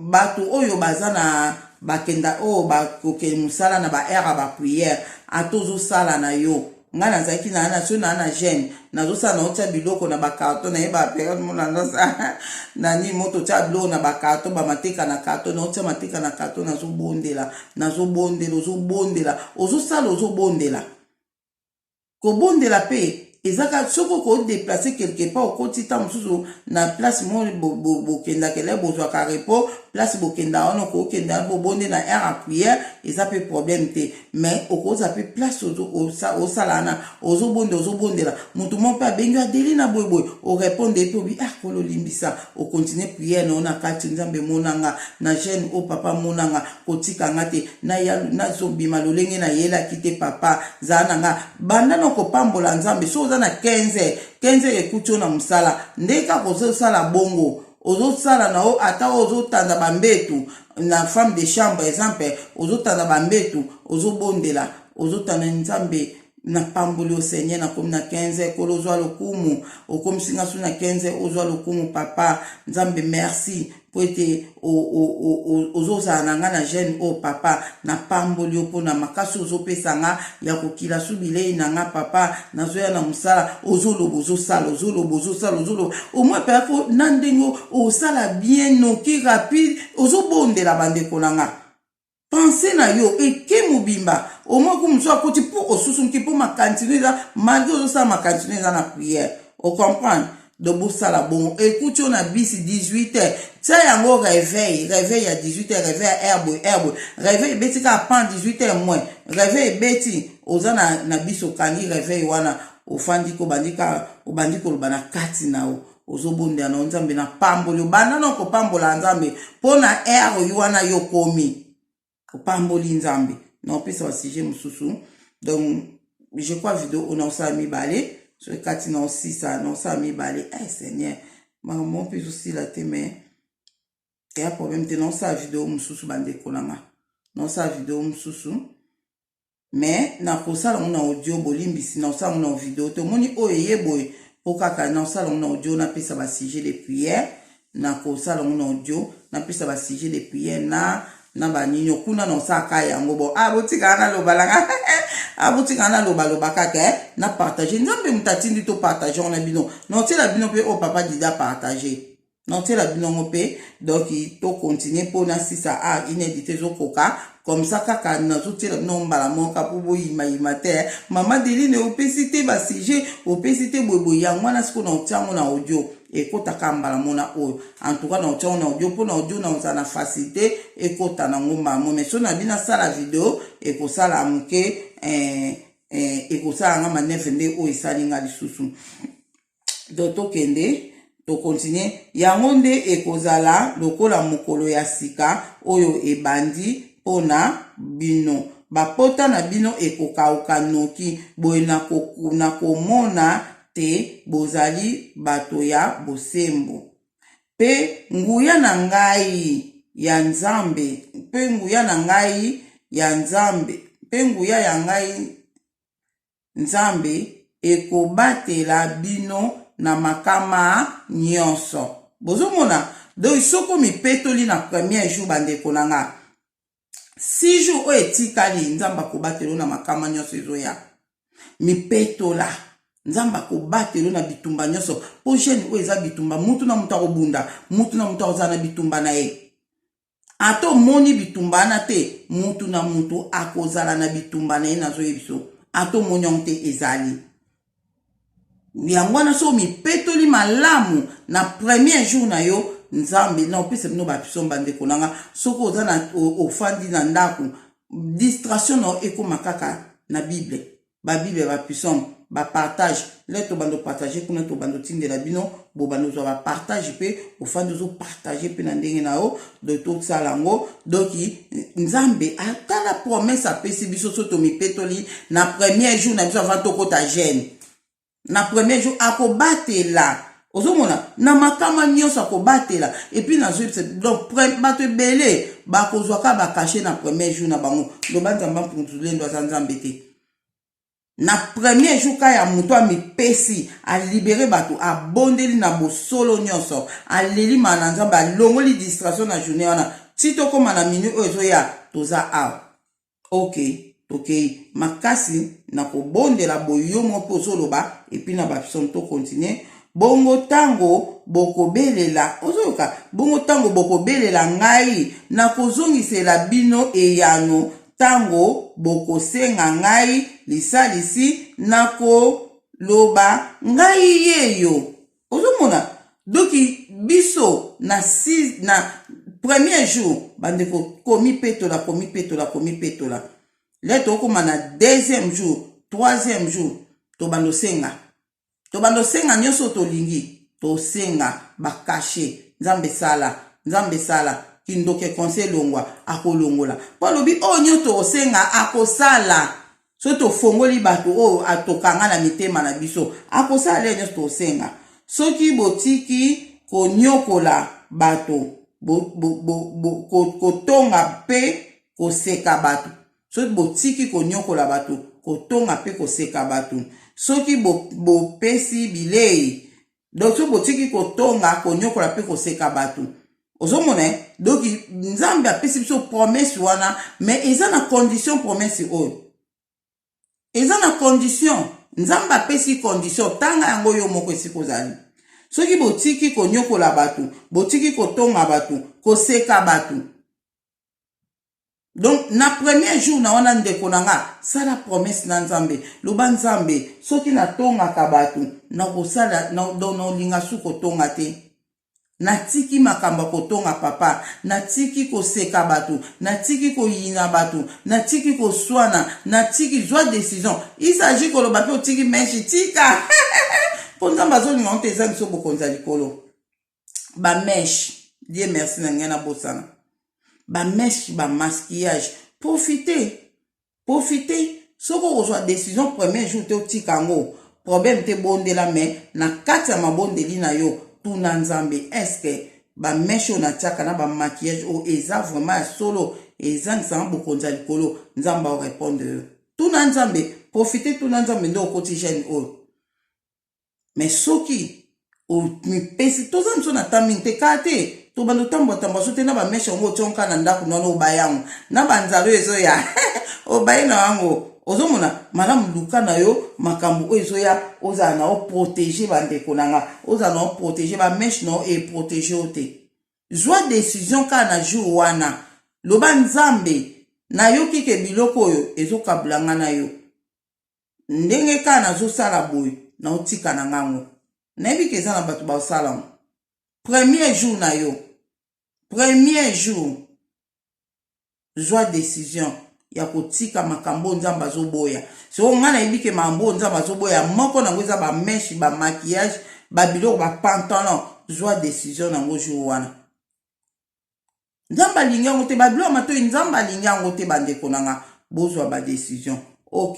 Bato oyo baza na bakenda oyo bakokende mosala na ba heure ya ba prière, ata ozosala na yo, ngai nazalaki na na so na na jeune, nazosala na otia biloko na bacarton, nayeba periode mo nazosala na nini mo totia biloko na bacarton, bamateka na carton, naotia mateka na carton, nazobondela, nazobondela, ozobondela, ozosala, ozobondela. Kobondela mpe ezaka soki okodeplace quelque part, okoti ta mosusu na place mo bokendaka ele, bozwaka repos place bokenda wana, okokenda bobonde na heure ya prière, eza mpe problème te. Mais okozwa mpe place osala wana, ozobonde, ozobondela, motu moko mpe abengi yo, adeli na boyeboye, orépondre mpe obi ah kolo limbisa, okontinue prière na yo na kati. Nzambe monanga na jeune oyo, papa monanga, kotika nga te, nazobima lolenge nayelaki te, papa zala na nga. Banda na kopambola Nzambe. So oza na 15 heures, 15 heures ekuti yo na mosala, nde kaka ozosala bongo, ozosala na yo, ata ozotanda bambetu na femme de chambre, exemple, ozotanda bambetu, ozobondela, ozotanda Nzambe. Napamboli yo Seigneur, nakomi na 15 heures, Nkolo ozwa lokumu, okomisi nga su na 15 heures, ozwa lokumu papa Nzambe, merci mpo ete ozozala na nga na jeune oyo papa. Napamboli yo mpo na makasi ozopesa nga ya kokila su bilei na nga papa. Nazoya na mosala, ozoloba ozosala, ozoloba ozosala, ozoloba omoi mpe na ndenge osala bien noki rapide, ozobondela bandeko na nga. Pense na yo eke mobimba omoi ku mosusu akoti mpo osusumuki mpo makanisi no eza malgre ozosala makanisi no eza na prière, ocomprendre. Donc bosala bongo, ekuti yo na bisi 18 heures, tia yango réveil, réveil ya 18 heures, réveil ya heure boye, heure boye, réveil ebeti kaka pan 18 heures moins, réveil ebeti, oza na biso, okangi réveil wana, ofandi ko obandi kaka obandi koloba na kati na yo, ozobondela na yo Nzambe, na pamboli, obanda na kopambola Nzambe mpo na heure oyo wana yo komi opamboli Nzambe. Na opesa basujet mosusu. Donc je crois video oyo naosala mibale, soki kati na osisa naosala mibale. Eh Seigneur, makambo mpe ezosila te, mais eya problème te. Naosala video mosusu, bandeko na nga, naosala video mosusu, mais nakosala yango na audio. Bolimbisi, nakosala yango na video te. Omoni oyo eye boye mpo kaka nakosala yango na audio, napesa basujet de prière. Nakosala yango na audio, napesa basujet de prière na banini kuna naosalaka yango. Bon, ah, botikaka naloba nanga, ah, botikaka nalobaloba kaka, eh, na partage. Nzambe moto atindi to partage yango na bino. Naotiela bino mpe oyo papa Dida partage, naotiela bino yango mpe. Donc tocontinue mpo na sisa a inédite ezokoka comme ça kaka. Nazotiela bino mbala moko mpo boyimayima te. Mama Deline, opesi te basujet, opesi te boyeboye. Yango wana sikoyo naotia yango na audio, ekotaka mbala mona oyo. En tout cas naotia yango na audio mpo na audio naozala na facilité, ekota nango mbala mo. Mais so na bino asala video, ekosala moke, ekosala nga manœuvre nde oyo esali nga lisusu. Donc tokende, tokontinue. Yango nde ekozala lokola mokolo ya sika oyo ebandi mpona bino. Bapota na bino ekokauka noki boye na komona te bozali bato ya bosembo. Mpe nguya na ngai ya Nzambe, mpe nguya na ngai ya Nzambe, mpe nguya ya ngai Nzambe ekobatela bino na makama nyonso. Bozomona, donc soki omipetoli na premier jour, bandeko na nga, 6 jours oyo etikali, Nzambe akobatela yo na makama nyonso ezoya. Mipetola, Nzambe akobatela yo na bitumba nyonso, mpo jeûne oyo eza bitumba. Mutu na mutu akobunda, mutu na mutu akozala na bitumba na ye. Ata omoni bitumba wana te, mutu na mutu akozala na bitumba na ye. Nazoyebi biso, ata omoni yango te, ezali yango wana. So omipetoli malamu na premier jour na yo, Nzambe na opesa bino bapsaume. Bandeko na nga, soki oza na ofandi na ndako, distraction na yo ekóma kaka na Bible, babible, bapsaume, bapartage. Le tobanda opartage kuna, tobanda otindela bino, bobanda ozwa bapartage mpe ofandi ozopartage mpe na ndenge na yo. Donc tosala yango. Donc Nzambe atala promesse apesi biso, so tomipetoli na premier jour na biso avant tokota jeûne, na premier jour akobatela. Ozomona, na makama nyonso akobatela. Et puis nazoyebisa, donc bato ebele bakozwaka bacachet na premier jour na bango. Loba Nzambe ampundulendo aza Nzambe te. Na premier jour ka ya moto amipesi, alibere bato, abondeli na bosolo nyonso, aleli maa na Nzambe, alongoli distraction na journée wana ti tokóma na minuit oyo ezoya, toza awa. Ok, tokei makasi na kobondela boye, yo moko mpe ozoloba, et puis na bapsaume. Tokontinue bongo. Ntango bokobelela, ozoyoka bongo, ntango bokobelela ngai, nakozongisela bino eyano. Ntango bokosenga ngai lisalisi, nakoloba ngai yeyo. Ozomona, donc biso na premier jour, bandeko, komipetola, komipetola, komipetola. Le tokóma na deuxième jour, troisième jour, tobanda osenga, tobanda osenga nyonso tolingi, tosenga bacachet. Nzambe esala, Nzambe esala kindoki ekonse elongwa, akolongola, mpo alobi oyo nyonso tokosenga akosala. Soki tofongoli bato oyo atokanga na mitema na biso, akosala le nyonso tokosenga. Soki botiki konyokola bato, kotonga mpe koseka bato, soki botiki konyokola bato, Kotonga mpe koseka bato. Soki bopesi bilei, donc soki botiki kotonga, konyokola mpe koseka bato, ozomona. Donc Nzambe apesi biso promesse wana, mais eza na condition. Promesse oyo eza na condition. Nzambe apesi condition, tanga yango yo moko esika ozali. Soki botiki konyokola bato, botiki kotonga bato, koseka bato. Donc na premier jour na wana, ndeko na nga, sala promesse na Nzambe. Loba: "Nzambe, soki natongaka bato, nakosala, donc naolinga su kotonga te. Natiki makambo ya kotonga, papa. Natiki koseka bato, natiki koyina bato, natiki koswana, natiki." Zwa décision. Il s'agit koloba mpe otiki mèche, tika, mpo Nzambe azolinga ngo te. Eza biso bokonzi ya likolo. Bamèche, Dieu merci, na ngai nabosana bamèche, bamaquillage. Profite, profite. Soki okozwa décision premier jour te, otika yango, problème te. Bondela, mais na kati ya mabondeli na yo, tuna Nzambe: "Est-ce bamèche oyo natiaka na bamaquillage oyo eza vraiment ya solo, ezangisanga bokonzi ya likolo?" Nzambe aorépondre yo. Tuna Nzambe, profite, tuna Nzambe nde okoti jeûne oyo. Mais soki omipesi, toza miso na ta mingi te, kaka te tobanda otambola-tambola so te na bamèche yango, otionka na ndako nwana, oba yango na banzala oyo ezoya, obaye na yango. Ozomona malamu, luka na yo makambo oyo ezoya, ozala na oprotege. Bandeko na nga, ozala na oprotege. Bamèche na yo eprotege yo te. Zwa décision kaka na jour wana. Loba: "Nzambe, nayoki ke biloko oyo ezokabula nga na yo. Ndenge kaka nazosala boye, naotika na ngango." Nayebi ke eza na bato basala yango. Premier jour na yo, premier jour, zwa décision ya kotika makambo oyo Nzambe azoboya. Soko ngai nayebi ke makambo oyo Nzambe azoboya, moko nango eza bamèche, bamaquillage, babiloko, bapantalon. Zwa décision nango jour wana. Nzambe alingi yango te. Babiloko matoi, Nzambe alingi yango te. Bandeko na nga, bozwa badécision. Ok,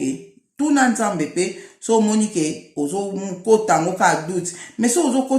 tuna Nzambe mpe. So omoni ke ozokota yango kaka doute, mais so ozokota